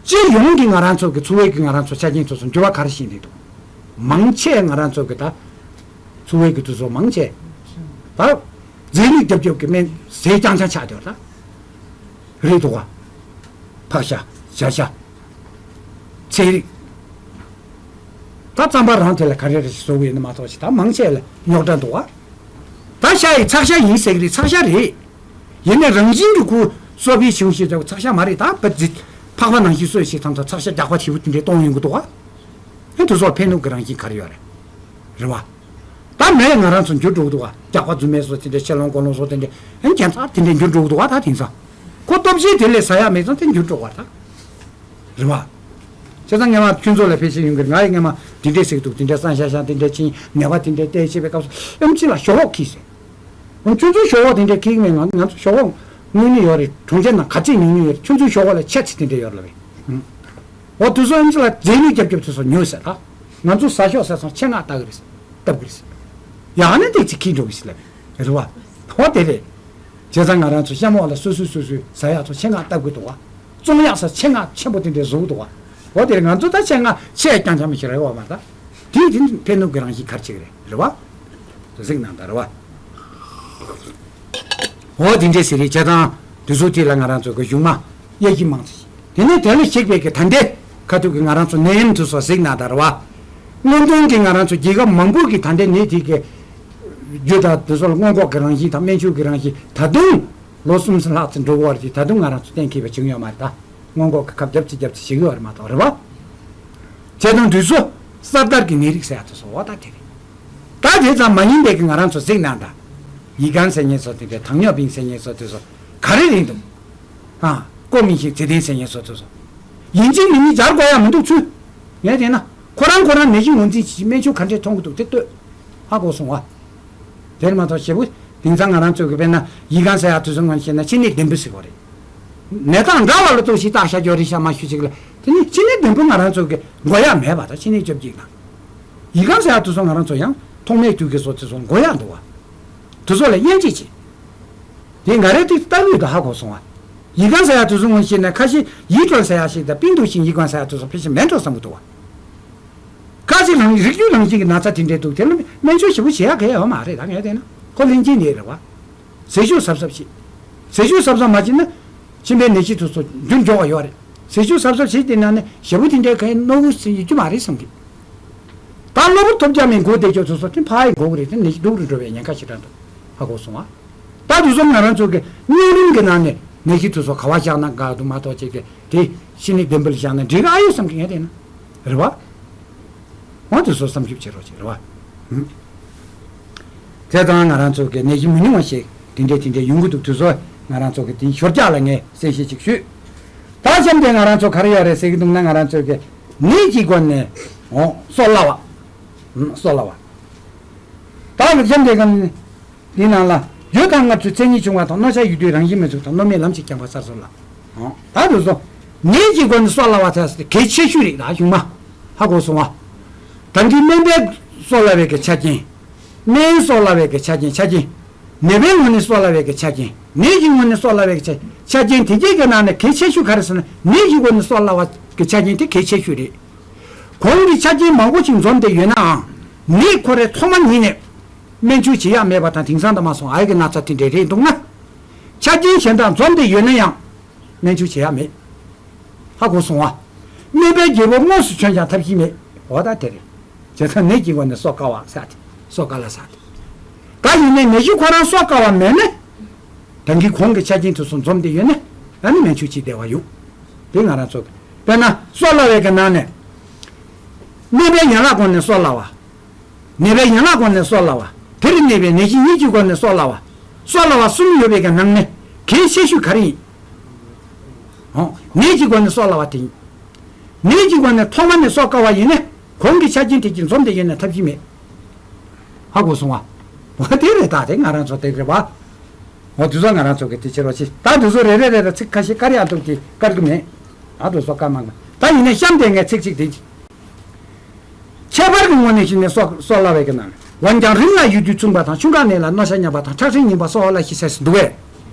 སྤྱི་ཡོངས་ཀྱི་ང་རང་ཚོ་གི་འཚོ་བའི་གི་ང་རང་ཚོ་ཆ་རྐྱེན་ཚོ་སོ་འགྱུར་བ་ག་རེ་ཕྱིན་བསྡད་འདུག་མང་ཆེ་ང་རང་ཚོ་གི་ད་འཚོ་བའི་གི་དུས་ཚོད་མང་ཆེ་ད་རྫས་ལུད་རྒྱབ་རྒྱབ་གི་སྨན་ཟས་རྐྱང་རྐྱང་ཆགས་བསྡད་ཡོད་ད། རེད་འདུག་ག་ཕག་ཤ། བྱ་ཤ། ཚལ་རིགས། ད་རྩམ་པ་རང་དེ་ལ་ག་རེ་རེ་ཞིག་བཟོ་གི་ཡོད་ན་མ་གཏོགས་ཅི་ད་མང་ཆེ་ལ་རྙོག་དྲ་འདུག་ག་ད་ཤ་ཡི་ཚག་ཤ་ཡིན་ཟེར་གི་རེད། ཚག་ཤ་རེད། ཡིན་ནའི་རང་བཞིན་གྱི་ཁུ་སོ་པའི་བྱུང་ཞིག་ད་ཚག་ཤ་མ་རེད། ད་བ་ཛི་ཕག་པ་ནང་བཞིན་སོས་ཤིག་ཐམ་ཚ་ཚག་ཤ་རྒྱག་པ་ཞེ་པོ་དེ་འདྲས་གཏོང་ཡོང་གི་འདུག་ག་ཨེ་དུ་སོགས་ཕན་ནུས་ཀྱི་རང་བཞིན་ག་རེ་ཡོད་རེད། རེད་བ། ད་མེད་ང་རང་ཚོ་འགྱུར་འགྲོ་གི་འདུག་ག་རྒྱགས་པ་རྫུན་མའི་སོ་དེ་འདྲའི་ཆེ་ལོང་གོ་ལོང་སོ་དེ་འདྲའི་ཨན་རྒྱན་ཚ་དེ་འདྲའི་འགྱུར་འགྲོ་གི་འདུག་ག་ད་དེང་སང་ཁོ་སྟོབས་ཆེ་དེ་ལས་ཟ་ཡག་མེད་ཙང་དེ་འགྱུར་འགྲོ་གི་རེད་ད། རེད་བ། བྱས་ཙང་སྔན་མ་ཁྱོད་ཚོ་ལ་ཕལ་ཆེར་ཡོང་གི་རེད། ང་ཡི་སྔན་མ་དེ་འདྲའི་ཟེར་གི་འདུག་དེ་འདྲའི་སང་ཤ་ཤ་དེ་འདྲའི་ཕྱིན་ནད་པ་དེ་འདྲའི་བལྟས་བྱེད་པའི་སྐབས་སུ་ཨེམ་ཆི་ལ་ཞོག་ཁོག་ཁྱི་ཟེར། ཁྱོད་ཚོའི་ཞོག་ཁོག་དེ་འདྲའི་ཁྱི་མེད། ང་ང་ཚོ་ཞོག་ཁོག་དངོས་གནས་ཡོད་རེད། གྲོང་ཁྱེར་ནང་ག་ཚད་ཉུང་ཉུང་ཡོད་རེད། ཁྱོད་ཚོའི་ཞོག་ཁོག་ལ་ཆེ་ཚད་དེ་འདྲ་ཡོད་རེད་ལབ་པས། འོ་དུས་ཚོད་ཨེམ་ཆི་ལ་རྫས་ལུད་རྒྱབ་རྒྱབ་དུས་ཚོད་ཉོས་ཟེར་ད། ང་ཚོ་ཟ་ཞོག་ཟེར་སོང་ཆེད་མངགས་ལྟ་གི་རེད་ཟེར། བཏབ་གི་རེད་ཟེར། ཡང་ན་ཏིག་ཙི་ཁྱི་འགྲོ་གི་ཟེར་ལབ་པས། རེད་བ། འོ་དེ་རེད། བྱས་ཙང་ང་རང་ཚོ་གཤམ་འོག་ལ་སོ་སོས་སོ་སོས་ཟ་ཡག་ཚོ་ཆེད་མངགས་བཏབ་གི་འདུག་བ། བཙོང་ཡག་ས་ཆེད་མངགས་ཆེན་པོ་དེ་འདྲས་བཟོ་གི་འདུག་བ། འོ་དེ་རེད། ང་ཚོ་ད་ཆེད་མངགས་ཆེད་རྐྱང་རྐྱང་མི་ཤེས་རེད་བ་མ་ད། དེ་དེ་ཕན་ནུས་ཀྱི་རང་བཞིན་ག་རེ་བྱེད་ཀྱི་རེད། རེད་བ། གཟིགས་གནང་དང་རེད་བ། འོ་དེ་འདྲས་ཟེར་རེད། བྱས་ཙང་དུས་ཚོད་དེ་ལ་ང་རང་ཚོ་གི་གཞུང་མ་དབྱེ་ཞིབ་མང་ཙམ་ཞིག་དེ་ནས་དེ་ལ་གཞིགས་པའི་གི་ད་ལྟའི་ཁ་ཐུག་གི་ང་རང་ཚོ་ནད་ཡམས་དུས་སོགས་གཟིགས་གནང་དང་རེད་བ། སྔོན་ཐོན་གྱི་ང་རང་ཚོ་རྒྱལ་ཁབ་མང་པོ་གི་ད་ལྟའི་ནད་དེ་གི་རྒྱུ་དང་དེ་ཚོ་ལ་སྔོན་འགོག་གི་རང་བཞིན་དང་སྨན་བཅོས་ཀྱི་རང་བཞིན་ད་དུང་ལོ་གསུམ་ལྷག་ཙམ་འགྲོ་གི་ཡོད་རེད་དེ་ད་དུང་ང་རང་ཚོ་གཏན་འཁེལ་བ་བྱུང་ཡོད་མ་རེད་ད། སྔོན་འགོག་གི་ཁབ་རྒྱབ་ཅིག་རྒྱབ་ཅིག་བྱེད་ཀྱི་ཡོད་རེད་མ་གཏོགས་རེད་བ། བྱས་ཙང་དུས་ཚོད་གསར་དར་གྱི་ནད་རིགས་ཟེར་ཡག་དེ་ཚོ་འོ་ད་དེ་རེད། ད་དེ་ཙམ་མ་ཡིན་པའི་གི་ང་རང་ཚོ་གཟིགས་གནང་དང་། ཡི་གང་ཟེར་མཁན་ཚོ་དེ་འདྲའི་糖尿病ཟེར་མཁན་ཚོ་དེ་ཚོ་ག་རེ་རེད་འདུག་ཨ། ཀོ་མིན་ཤིག་ཚེ་བརྟན་ཟེར་མཁན་ཚོ་དེ་ཚོ། ཡིན་གཅིག་མིན་གཉིས་སྦྱར་དགོས་ཡག་མི་འདུག་ཚུལ། ངས་བལྟས་ན་ཁོ་རང་ཁོ་རང་ནད་གཞི་ངོས་འཛིན་བྱེད་སྨན་བཅོས་ག་འདྲས་མཐོང་གི་འདུག་དེ་ལྟོས། ཧ་གོ་སོང་བ། དེར་མ་གཏོགས་ཞེ་པོ་དེང་སང་ང་རང་ཚོ་གི་དཔེར་ན་ཡི་གང་ཟེར་ཡག་དུས་ཚོད་ངོས་བཤད་ན་ཕྱི་ནད་བདུན་པོ་ཟེར་གོ་རེད། ནད་རྟགས་འདྲ་བ་ལ་གཏུགས་ཤིག་བརྟག་བྱ་སྐྱོ་རིགས་ཤ་མ་ཞུ་ཅིག་ལ་དེ་ནི་ཕྱི་ནད་བདུན་པོ་ང་རང་ཚོ་གི་འགོ་ཡག་མེད་པ་དང་ཕྱི་ནད་བཅོ་བརྒྱད་དང་། ཡི་གང་ཟེར་ཡག་དུས་ཚོད་ང་རང་ཚོ་ཡང་ཐོག་མའི་དུས་ཀྱི་བཟོ་དེ་ཚོ་འགོ་ཡག་འདུག་བ། དུས་ཚོད་ལ་དབྱེ་འབྱེད་བྱེད། དེ་ང་རའི་ཏིག་ལྟ་ལུས་དང་ཧ་གོ་སོང་བ། ཡི་གང་ཟེར་ཡག་དུས་ཚོད་ངོས་བཤད་ན་ཁ་ཤས་ཡིད་སྤྲོ་ཟེར་ཡག་ཞིག་དང་冰毒性 ཡི་གང་ཟེར་ཡག་དུས་ཚོད་ཕལ་ཆེར་མེད་འགྲོ་བསམ་གི་འདུག་བ། ཁ་ཅིག་རང་རིགས་རྒྱུད་རང་བཞིན་གྱི་ན་ཚ་དེ་འདྲས་འདུག་དེ་ལ་སྨན་བཅོས་ཞིབ་པོ་བྱེད་ཡག་གལ་ཡོད་མ་རེད་ད་ངས་བལྟས་ན་ཁོ་ལྷན་སྐྱེས་ནད་རེད་བ། ཟས་བཅུད་གཟབ་གཟབ་བྱེད། ཟས་བཅུད་གཟབ་གཟབ་མ་བྱེད་ན་མཆིན་པའི་ནད་གཞི་དེ་ཚོ་འགྱུར་མགྱོགས་པ་ཡོད་རེད། ཟས་བཅུད་གཟབ་གཟབ་བྱེད་དེ་ན་ནི་ཞེ་པོ་དེ་འདྲའི་གའི་རྣོ་བོ་ཟེར་ཡོད་རྒྱུ་མ་རེད་བསམ་གི། ད་གློ་བུར་ཐོལ་རྒྱག་མའི་འགོ་བདེ་སྐྱོ་དེ་ཚོ་དེ་ཕ་ཡི་འགོ་གི་རེད་དེ་ནད་གཞི་སྡུག་རུ་འགྲོ་བའི་ཉེན་ཁ་ཞེ་དྲག་འདུག་ཧ་གོ་སོང་ཨ། ད་དུས་ཚོད་ང་རང་ཚོ་གི་གཉན་རིམས་ཀྱི་ནང་ནས་ནད་གཞི་དེ་ཚོ་ག་བ་བཞག་ན་དགའ་འདུག་མ་གཏོགས་ཅིག་གི་དེ་ཕྱི་ནད་བདུན་པོ་ལ་བཞག་ན་འགྲིག་གི་ཨ་ཡོད་བསམ་གི་ངས་བལྟས་ན། རེད་བ། འོ་དེ་ཚོ་བསམ་ཞིབ་བྱེད་རོགས་བྱེད་རེད་བ། ཧུམ། བྱས་ཙང་ང་རང་ཚོ་གི་ནད་གཞི་མི་ཉུང་བ་ཞིག་དེ་འདྲས་དེ་འདྲས་ཡོང་གི་འདུག་དུས་ཚོད་ང་རང་ཚོ་གི་དེ་ཞོར་རྒྱག་ལ་ངས་གསལ་བཤད་ཅིག་ཞུས། ད་གཤམ་དེ་ང་རང་ཚོ་ག་རེ་ཡོད་རེད་ཟེར་གི་འདུག་ན། ང་རང་ཚོ་གི་ནད་ཀྱི་སྒོ་ནས་འོ་གསོ་སླ་བ། ཨུམ། གསོ་སླ་བ། ད་གི་གཤམ་དེ་ག་ནས། འདི་ནང་ལ་རྒྱུ་དང་སྔ་ཕྱི་མཚན་ཉིད་བྱུང་བ་དང་། གནོད་བྱ་ཡུལ་དུས་རང་བཞིན་མི་ཚུགས་དང་། གནོད་མེད་ལམ་གྱིས་ཀྱང་བ་སར་སོང་ལ། ད་དུ་སོ། ནད་ཀྱི་སྒོ་ནས་གསོ་སླ་བ་ཚ་ཟེར་གལ་ཆེ་ཤོས་རེད་ད་གཞུང་མ། ཧ་གོ་སོང་བ། ད་འདི་སྨན་པས་གསོ་སླ་བའི་གི་ཆ་རྐྱེན། སྨན་གསོ་སླ་བའི་གི་ཆ་རྐྱེན་ཆ་རྐྱེན། ནད་པའི་ངོས་ནས་གསོ་སླ་བའི་གི་ཆ་རྐྱེན། ནད་ཀྱི་ངོས་ནས་གསོ་སླ་བའི་གི་ཆ་ཆ་རྐྱེན་དེ་གྱད་ཀྱི་ནང་ནས་གལ་ཆེ་ཤོས་ག་རེ་ཟེར་ན། ནད་ཀྱི་སྒོ་ནས་གསོ་སླ་བ་གི་ཆ་རྐྱེན་དེ་གལ་ཆེ་ཤོས་རེད། གོང་གི་ཆ་རྐྱེན་མང་པོ་ཞིག་འཛོམས་ཏེ་ཡོད་ནའང་། ནད་ཁོ་རའི་ཐོག་མ་ཉིད་ནས། སྨན་བཅོས་བྱེད་ཡག་མེད་པ་དང་། དེང་སང་དུ་མ་སོང་ཨ་ཡ་གི་ན་ཚ་དེ་འདྲས་རེད་འདུག་ན། ཆ་རྐྱེན་གཞན་དག་འཛོམས་ཏེ་ཡོད་ན་ཡང་། སྨན་བཅོས་བྱེད་ཡག་མེད། ཧ་གོ་སོང་ཨ། སྨན་པའི་རྒྱལ་པོ་དངོས་སུ་བྱོན་ཀྱང་ཐབས་ཤེས་མེད། འོ་ད་དེ་རེད། བྱས་ཙང་ནད་ཀྱི་སྒོ་ནས་གསོ་དཀའ་བ་ཟེར་ཏེ། གསོ་དཀའ་ལ་ཟེར་ཏེ། ད་ཡིན་ནའི་ནད་གཞི་ཁོ་རང་གསོ་དཀའ་བ་མེད་ན། ད་གིན་གོང་གི་ཆ་རྐྱེན་དེ་ཚོ་འཛོམས་ཏེ་ཡོད་ན། ཨ་ནི་སྨན་བཅོས་བྱེད་བདེ་བ་ཡོད། དེ་ང་རང་ཚོ་གི། དཔེར་ན་གསོ་སླ་བའི་གི་ནང་ནས། སྨན་པའི་ཡན་ལག་སྒོ་ནས་གསོ་སླ་བ། ནད་པའི་ཡན་ལག་སྒོ་ནས་གསོ་སླ་བ། དེར་གནས་པའི་ནད་གཞི་ཉིད་ཀྱི་སྒོ་ནས་གསོ་སླ་བ། གསོ་སླ་བ་གསུམ་ཡོད་པའི་གི་ནང་ནས་གལ་ཆེ་ཤོས་ག་རེ་ཡིན། འོ། ནད་ཀྱི་སྒོ་ནས་གསོ་སླ་བ་དེ་ཡིན། ནད་ཀྱི་སྒོ་ནས་ཐོག་མ་ནས་གསོ་དཀའ་བ་ཡིན་ན། གོང་གི་ཆ་རྐྱེན་དེ་གྱིས་འཛོམས་ཏེ་ཡོད་ན་ཐབས་ཤེས་མེད། ཧ་གོ་སོང་བ། འོ་དེ་རེད་ད། དེ་ང་རང་ཚོ་དེ་རེད་བ། འོ་དུས་ཚོད་ང་རང་ཚོ་གི་དེ་ཕྱིར་རོ་ཆེ། ད་དུས་ཚོད་རེ་རེ་རེ་རེ་ཚིག་ཁ་ཤས་བཀར་ཡག་འདུག་དེ་བཀར་གི་མེད། ཨ་དུས་ཚོད་བཀར་མ་དགོས། ད་ཡིན་ནའི་གཤམ་དེ་ངས་ཚིག་གཅིག་དེ། ཁྱད་པར་གྱི་ངོས་ནས་བཤད་ན་གསོ་གསོ་སླ་བའི་གི་ནང་། འོན་ཀྱང་རིམས་ལ་ཡུལ་དུས་མཚུངས་པ་དང་། ཆུང་ཀ་ནད་ལ་གནོད་བྱ་ཉམས་པ་དང་། ཁྲག་ཤེད་རྙིང་པ་གསོ་བ་སླ་ཞིང་ཟེར་ཟིན་འདུག་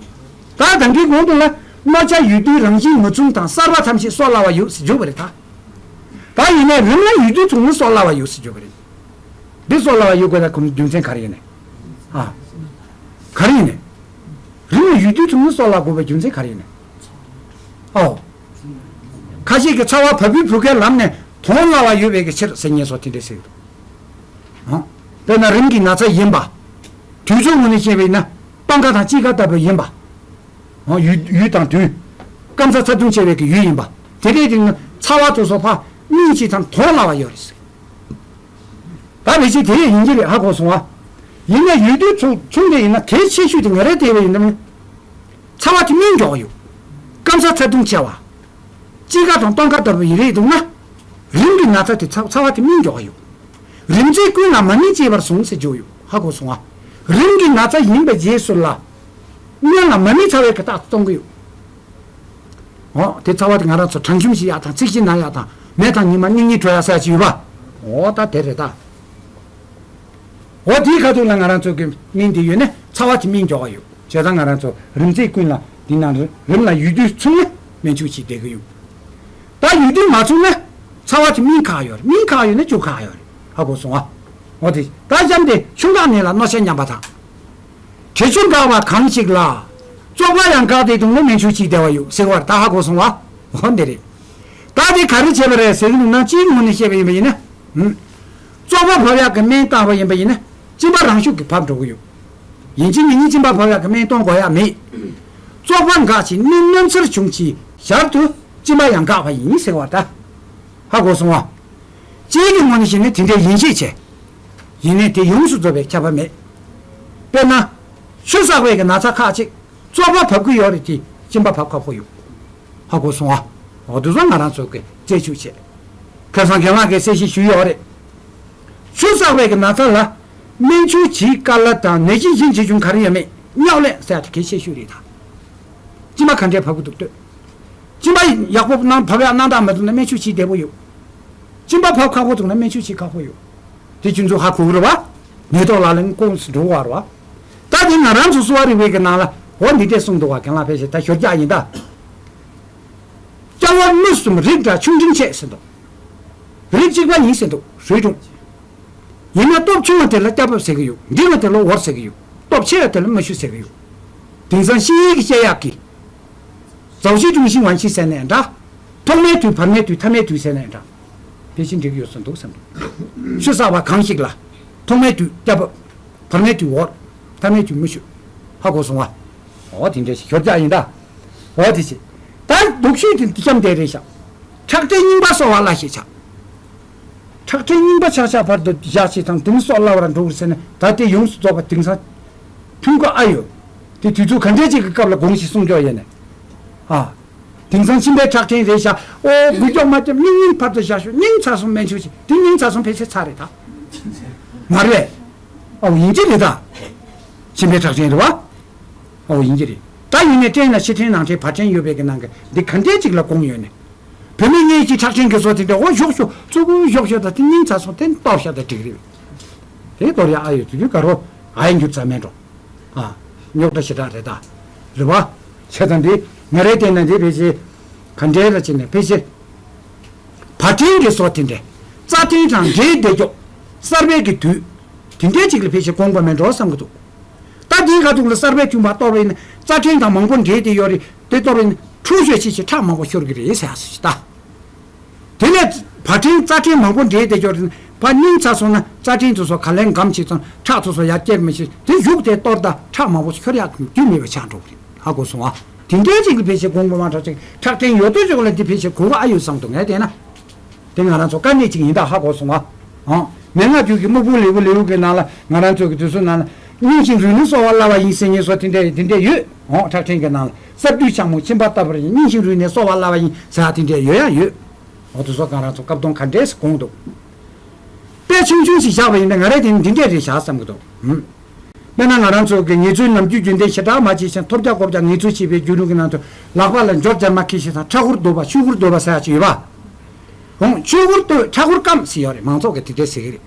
པས། ད་ད་གིན་གོང་དུ་ལ་གནོད་བྱ་ཡུལ་དུས་རང་བཞིན་མི་མཚུངས་དང་། གསར་པ་ཐམས་ཅད་གསོ་སླ་བ་ཡོད་ཟེར་བརྗོད་པ་རེད་ད། ད་ཡིན་ནའི་རིམས་ལ་ཡུལ་དུས་མཚུངས་ནི་གསོ་སླ་བ་ཡོད་ཟེར་བརྗོད་པ་རེད། འདི་གསོ་སླ་བ་ཡོད་དགོས་ན་ཁོང་རྒྱུ་མཚན་ག་རེ་ཡིན་ནས། ཨ། ག་རེ་ཡིན་ནས། རིམས་ལ་ཡུལ་དུས་མཚུངས་ནི་གསོ་སླ་དགོས་པའི་རྒྱུ་མཚན་ག་རེ་ཡིན་ནས། ཨོ། ཁ་ཤས་ཀྱིས་ཚ་བ་བབས་པའི་བུ་གའི་ལམ་ནས་དོན་སླ་བ་ཡོད་པའི་གི་ཕྱིར་ཟེར་མཁན་སོགས་དེ་འདྲས་ཟེར་གི་འདུག། ཨང་། དཔེར་ན་རིམས་ཀྱི་ན་ཚ་ཡིན་པ། དུས་ཚོད་ངོས་ནས་བཤད་པ་ཡིན་ན། སྤང་ཁ་དང་དཔྱིད་ཀ་ལྟ་བུ་ཡིན་པ། ཨང་། ཡུལ་ཡུལ་དང་དུས། སྐམ་ས་ཚ་གདུང་ཆེ་བའི་གི་ཡུལ་ཡིན་པ། དེ་འདྲས་དེ་ནི་ཚ་བ་དེ་ཚོ་ཕར་སྨན་གྱིས་ཙམ་དོན་སླ་བ་ཡོད་རེད་ཟེར། ད་ཕལ་ཆེར་དེ་ཡིན་གྱི་རེད། ཧ་གོ་སོང་ཨ། ཡིན་ན་ཡུལ་དུས་མཚུངས་མཚུངས་དེ་ཡིན་ན་གལ་ཆེ་ཤོས་དེ་ང་རའི་བལྟས་པ་ཡིན་ན། ཚ་བ་དེ་སྨན་མགྱོགས་ཡོད། སྐམ་ས་ཚ་གདུང་ཆེ་བ། དཔྱིད་ཀ་དང་སྟོན་ཁ་ལྟ་བུ་ཡིན་རེད་འདུག་ན། རིམས་ཀྱི་ན་ཚ་དེ་ཚ་ཚ་བ་དེ་སྨན་མགྱོགས་ཡོད། རིམས་ཚད་ཀུན་ལ་མ་ཎི་གཅེས་པར་ཟུངས་ཟེར་བརྗོད་ཡོད། ཧ་གོ་སོང་ཨ། རིམས་ཀྱི་ན་ཚ་ཡིན་པའི་རྗེས་སུ་ལ། སྔོན་ལ་མ་ཎི་ཚ་བའི་གི་རྟགས་སྟོན་གི་ཡོད། འོ་དེ་ཚ་བ་དེ་ང་རང་ཚོ་གྲང་ཤུམ་ཞིག་ཡག་དང་ཚིགས་ཞིག་ན་ཡག་དང་མེ་དང་ཉི་མ་སྙིང་ཉེ་བྲོ་ཡག་ས་ཅིག་ཡོད་པ། འོ་ད་དེ་རེད་ད། འོ་དེའི་ཁ་ཐུག་ལ་ང་རང་ཚོ་གི་སྨན་དེ་ཡོད་ན་ཚ་བ་དེ་སྨན་མགྱོགས་ཡོད། བྱས་ཙང་ང་རང་ཚོ་རིམས་ཚད་ཀུན་ལ་དེ་ནང་རིམས་ལ་ཡུལ་དུས་མཚུངས་ན་སྨན་བཅོས་བྱེད་བསྡད་གི་ཡོད། ད་ཡུལ་དུས་མ་མཚུངས་ན་ཚ་བ་དེ་སྨན་ཁག་ཡོད་རེད། སྨན་ཁག་ཡོད་ན་བཅོས་ཁག་ཡོད་རེད། ཧ་གོ་སོང་ཨ། འོ་དེ་ད་གཤམ་དེ་ཆུང་ཀ་ནད་ལ་གནོད་བྱ་ཉམས་པ་དང་། དྲི་ཆུ་འགགས་པ་གང་ཞིག་ལ། བཙོག་པ་ཡང་འགགས་ཏེ་འདུག་ན་སྨན་བཅོས་བྱེད་བདེ་བ་ཡོད་ཟེར་བར་ད་ཧ་གོ་སོང་བ། འོ་འདི་རེད། ད་དེ་ག་རེ་བྱས་པ་རེད་ཟེར་གྱི་འདུག་ན་སྤྱིའི་ངོས་ནས་བཤད་པ་ཡིན་པ་ཡིན་ན། ཧུམ། བཙོག་པ་བབས་ཡག་གི་སྨན་བཏང་བ་ཡིན་པ་ཡིན་ན་གཅིན་པ་རང་ཤུགས་ཀྱིས་བབས་འགྲོ་གི་ཡོད། ཡིན་གཅིག་མིན་གཉིས་གཅིན་པ་བབས་ཡག་གི་སྨན་གཏོང་དགོས་ཡག་མེད། བཙོག་པ་འགགས་ཤིང་སྨན་གནོད་འཚེར་བྱུང་ཞིང་ཞར་དུ་གཅིན་པ་ཡང་འགགས་པ་ཡིན་ཟེར་བ་ད། ཧ་གོ་སོང་བ། སྤྱིའི་གི་ངོས་ནས་བཤད་ན་དེ་འདྲའི་ཡིན་ཤས་ཆེ། ཡིན་ནའི་དེ་ཡོངས་སུ་རྫོགས་པའི་ཁྱབ་པ་མེད། དཔེར་ན། ཆུ་བསགས་པའི་གི་ན་ཚ་ཁག་ཅིག་བཙོག་པ་བབས་ཀྱི་ཡོད་རེད་དེ་གཅིན་པ་བབས་ཁག་པོ་ཡོད། ཧ་གོ་སོང་ཨ། འོ་དེ་ཚོ་ང་རང་ཚོ་གི་རྩད་གཅོད་བྱེད། ཁ་སང་རྒན་ལགས་ཀྱིས་གསལ་བཤད་ཞུས་ཡོད་རེད། ཆུ་བསགས་པའི་གི་ན་ཚ་ལ་སྨན་བཅོས་བྱེད་དཀའ་སླ་དང་ནད་གཞི་གཞན་ཆེ་ཆུང་ག་རེ་ཡོད་མེད་སྙོག་ལས་ཟེར་ཡག་དེ་གལ་ཆེ་ཤོས་རེད་ད། གཅིན་པ་ག་འདྲས་བབས་ཀྱི་འདུག་ལྟོས། གཅིན་པ་ཡག་པོ་གནང་བབས་ཡག་གནང་སྟངས་མ་ཐུབ་ན་སྨན་བཅོས་བྱེད་བདེ་པོ་ཡོད། གཅིན་པ་བབས་ཁག་པོ་འདུག་ན་སྨན་བཅོས་བྱེད་ཁག་པོ་ཡོད། དེ་ཁྱོད་ཚོ་ཧ་གོ་གི་རེད་བ། ནད་ཐོག་ལ་ལན་ཁོངས་སུ་འགྲོ་བ་རེད་བ། ད་དེ་ང་རང་ཚོ་གསོ་བ་རིག་པའི་གི་ནང་ལ་འོ་འདི་འདྲས་གསུངས་འདུག་བ། རྒན་ལགས་ཕལ་ཆེར་ད་ཞོར་རྒྱག་ཡིན་ད། སྐྱ་བོ་མི་གསུམ་རིགས་འདྲ་ཆུང་འབྲིང་ཆེ་ཟེར་འདུག། རིགས་གཅིག་པ་ཡིན་ཟེར་འདུག་རུས་སྒྲུང་། ཡིན་ན་སྟོབས་ཆུང་བ་དེ་ལ་སྐྱ་བབས་ཟེར་གི་ཡོད། འབྲིང་བ་དེ་ལ་འོར་ཟེར་གི་ཡོད། སྟོབས་ཆེ་བ་དེ་ལ་མི་ཤུ་ཟེར་གི་ཡོད། དེང་སང་ཤེས་ཡིན་གྱི་བཤད་ཡག་གི། ཛའུ་ཤི་ཀྲུང་ཤིང་ཝན་ཤི་ཟེར་ནའི་འདྲ། ཐོག་མའི་དུས་བར་མའི་དུས་ཐ་མའི་དུས་ཟེར་ནའི་འདྲ། དེ་བཞིན་འགྲིག་ཡོད་ས་འདུག་བསམ་འདུག། ཆུ་བསགས་པ་གང་ཞིག་ལ། ཐོག་མའི་དུས་སྐྱ་བབས། བར་མའི་དུས་འོར། ཐ་མའི་དུས་མི་ཤུ། ཧ་གོ་སོང་ང་། འོ་དེ་འདྲ་ཞིག་ཞོར་རྒྱག་ཡིན་ད། འོ་དེ་ཞིག། ད་སྡུག་ཤོས་དེ་གཤམ་དེ་རེད་ཤག། ཁྲག་མཁྲིས་རྙིང་པ་གསོ་བ་སླ་ཞེས་བྱ། ཁྲག་ཕྲན་རྙིང་པ་ཆགས་ཆགས་བར་དུ་བཞག་ཅིག་དང་དེ་ནི་སྲོག་བླ་བར་འགྲོ་དགོས་ཟེར་ནས། ད་དེ་ཡོངས་སུ་རྫོགས་པ་དེང་སང་ཐུན་གོ་ཨ་ཡོད། དེ་དུས་ཚོད་ག་འདྲས་ཅིག་གི་སྐབས་ལ་དགོངས་ཞེས་གསུངས་ཀྱོག་ཡོད་ནས། ཨ། དེང་སང་མཆིན་པའི་ཁྲག་ཕྲན་རེད་བཞག། ཨོ་འགུལ་སྐྱོག་མ་བརྒྱབ། སྙིང་སྙིང་བར་དུ་བཞག་ཤོག། སྙིང་ཚ་སོང་སྨན་བཅོས་བྱེད། དེ་སྙིང་ཚ་སོང་ཕལ་ཆེར་ཚར་རེད་ད། མ་རེད། ཨོ་ཡིན་གྱི་རེད་ད། མཆིན་པའི་ཁྲག་ཕྲན་རེད་བ། ཨོ་ཡིན་གྱི་རེད། ད་ཡིན་ནའི་ཕྲན་ལ་ཕྱི་ཕྲན་ནང་ཕྲན་བར་ཕྲན་ཡོད་པའི་གི་ནང་གི་འདི་ག་འདྲས་ཅིག་ལ་དགོངས་ཡོད་ནས། བུད་མེད་ངེད་ཀྱི་ཁྲག་ཕྲན་གྱི་བཟོ་དེ་འདྲ་འོ་ཞོག་ཞོག་ཙུ་གུ་ཞོག་ཞོག་ད་དེ་སྙིང་ཚ་སོང་། དེ་གཏོར་བཞག་ད་འགྲིག་རེད། དེ་གཏོར་ཡ་ཨ་ཡོད་དུས་དུས་ག་རོ་ཨ་ཡི་འགྱུར་ཚར་མེད་འགྲོ། ཨ། རྙོག་དྲ་ཞེ་དྲག་རེད་ད། རེད་བ། བྱས་ཙང་འདི་ང་རའི་སྟེང་ན་འདི་ཕལ་ཆེར་ག་འདྲའི་ལ་ཅིག་ནས་ཕལ་ཆེར། བར་ཕྲན་གྱི་བཟོ་དེ་འདྲའི་རྩ་ཕྲན་དང་འདྲེས་བསྡད་ཀྱོག་གསར་པའི་གི་དུས་དེ་འདྲའི་ཅིག་ལ་ཕལ་ཆེར་དགོངས་པ་མེད་འགྲོ་བསམ་གི་འདུག། ད་འདིའི་ཁ་ཐུག་ལ་གསར་པའི་ཐུན་པ་གཏོར་བ་ཡིན་ན་རྩ་ཕྲན་དང་མང་པོ་འདྲེས་བསྡད་ཡོད་རེད། དེ་གཏོར་བ་ཡིན་ན་འཁྲུག་ཤོས་ཆེ་ཆེ་ཁྲག་མང་པོ་ཤོར་གི་རེད་ཟེར་ཡ་སུ་ཞིག་ད། དེ་ནས་བར་ཕྲན་རྩ་ཕྲན་མང་པོ་འདྲེས་བསྡད་ཡོད་རེད། ཕར་སྙིང་ཚ་སོང་ན་རྩ་ཕྲན་དེ་ཚོ་ག་ལེར་འགམ་བྱེད་ཙང་ཁྲག་དེ་ཚོ་ཡར་སྐྱེལ་མི་ཤེས། དེ་གཞུག་དེ་གཏོར་ད་ཁྲག་མང་པོ་ཤོར་ཡག་རྒྱུ་མེད་པ་ཆགས་འགྲོ་གི་རེད། ཧ་གོ་སོང་ཨ། དེ་འདྲའི་ཅིག་ལ་ཕལ་ཆེར་དགོངས་པ་མ་འགྲོ་ཅིག་ཁྲག་ཕྲན་ཡོད་དོ་ཅོག་ལ་འདི་ཕལ་ཆེར་གོ་བ་ཨ་ཡོད་བསམ་འདུག་ངས་བལྟས་ན། དེ་ང་རང་ཚོ་དཀའ་གནད་ཅིག་ཡིན་ད། ཧ་གོ་སོང་ཨ། ཨང་། མན་ངག་རྒྱུད་ཀྱི་སྨུག་པོ་ལེའུ་ལེའུ་གི་ནང་ལ་ང་རང་ཚོ་གི་དུས་ཚོད་ནང་ལ། རྙིང་ཞིང་རུལ་ནས་གསོ་བ་སླ་བ་ཡིན་ཟེར་མཁན་སོགས་དེ་འདྲ་དེ་འདྲ་ཡོད། ཨོ་ཁྲག་ཕྲན་གྱི་ནང་ལ་ས་རྡུལ་སྤྱང་མོ་མཆིན་པ་ལྟ་བུར་རྙིང་ཞིང་རུལ་ནས་གསོ་བ་སླ་བ་ཡིན་ཟེར་ཡ་དེ་འདྲ་ཡོད་ཡ་ཡོད། ཨོ་དེ་ཚོ་གང་རང་ཚོ་སྐབས་དོན་ག་འདྲས་སེ་གོང་དུ། དཔེ་ཆུང་ཆུང་ཞིག་བཞག་པ་ཡིན་ན་ང་རང་དེ་ནི་འདི་འདྲས་རེད་བཞག་བསམ་གི་འདུག། ཧུམ། དཔེར་ན་ང་རང་ཚོ་གི་ངལ་རྩོལ་ནམ་རྒྱུན་རྒྱུན་ལྡན་ཞེ་དྲག་མ་བྱེད་ཅིང་ཐོབ་རྒྱག་ལྐོག་རྒྱག་ངལ་རྩོལ་བྱེད་པའི་བརྒྱུད་རིམ་གྱི་ནང་དུ་ལག་པ་ལ་འཇོར་སྦྱར་མ་ཁེ་ཤེས་དང་ཁྲག་ཁུར་བརྡོལ་བ་ཆུ་ཁུར་བརྡོལ་བ་ཟེར་ཡ་ཅིག་ཡོད་པ། ཧོང་ཆུ་ཁུར་བརྡོལ་ཁྲག་ཁུར་སྐམ་ཟེར་ཡོད་རེད། མང་ཚོགས་ཀྱིས་དེ་འདྲས་ཟེར་གི་རེད།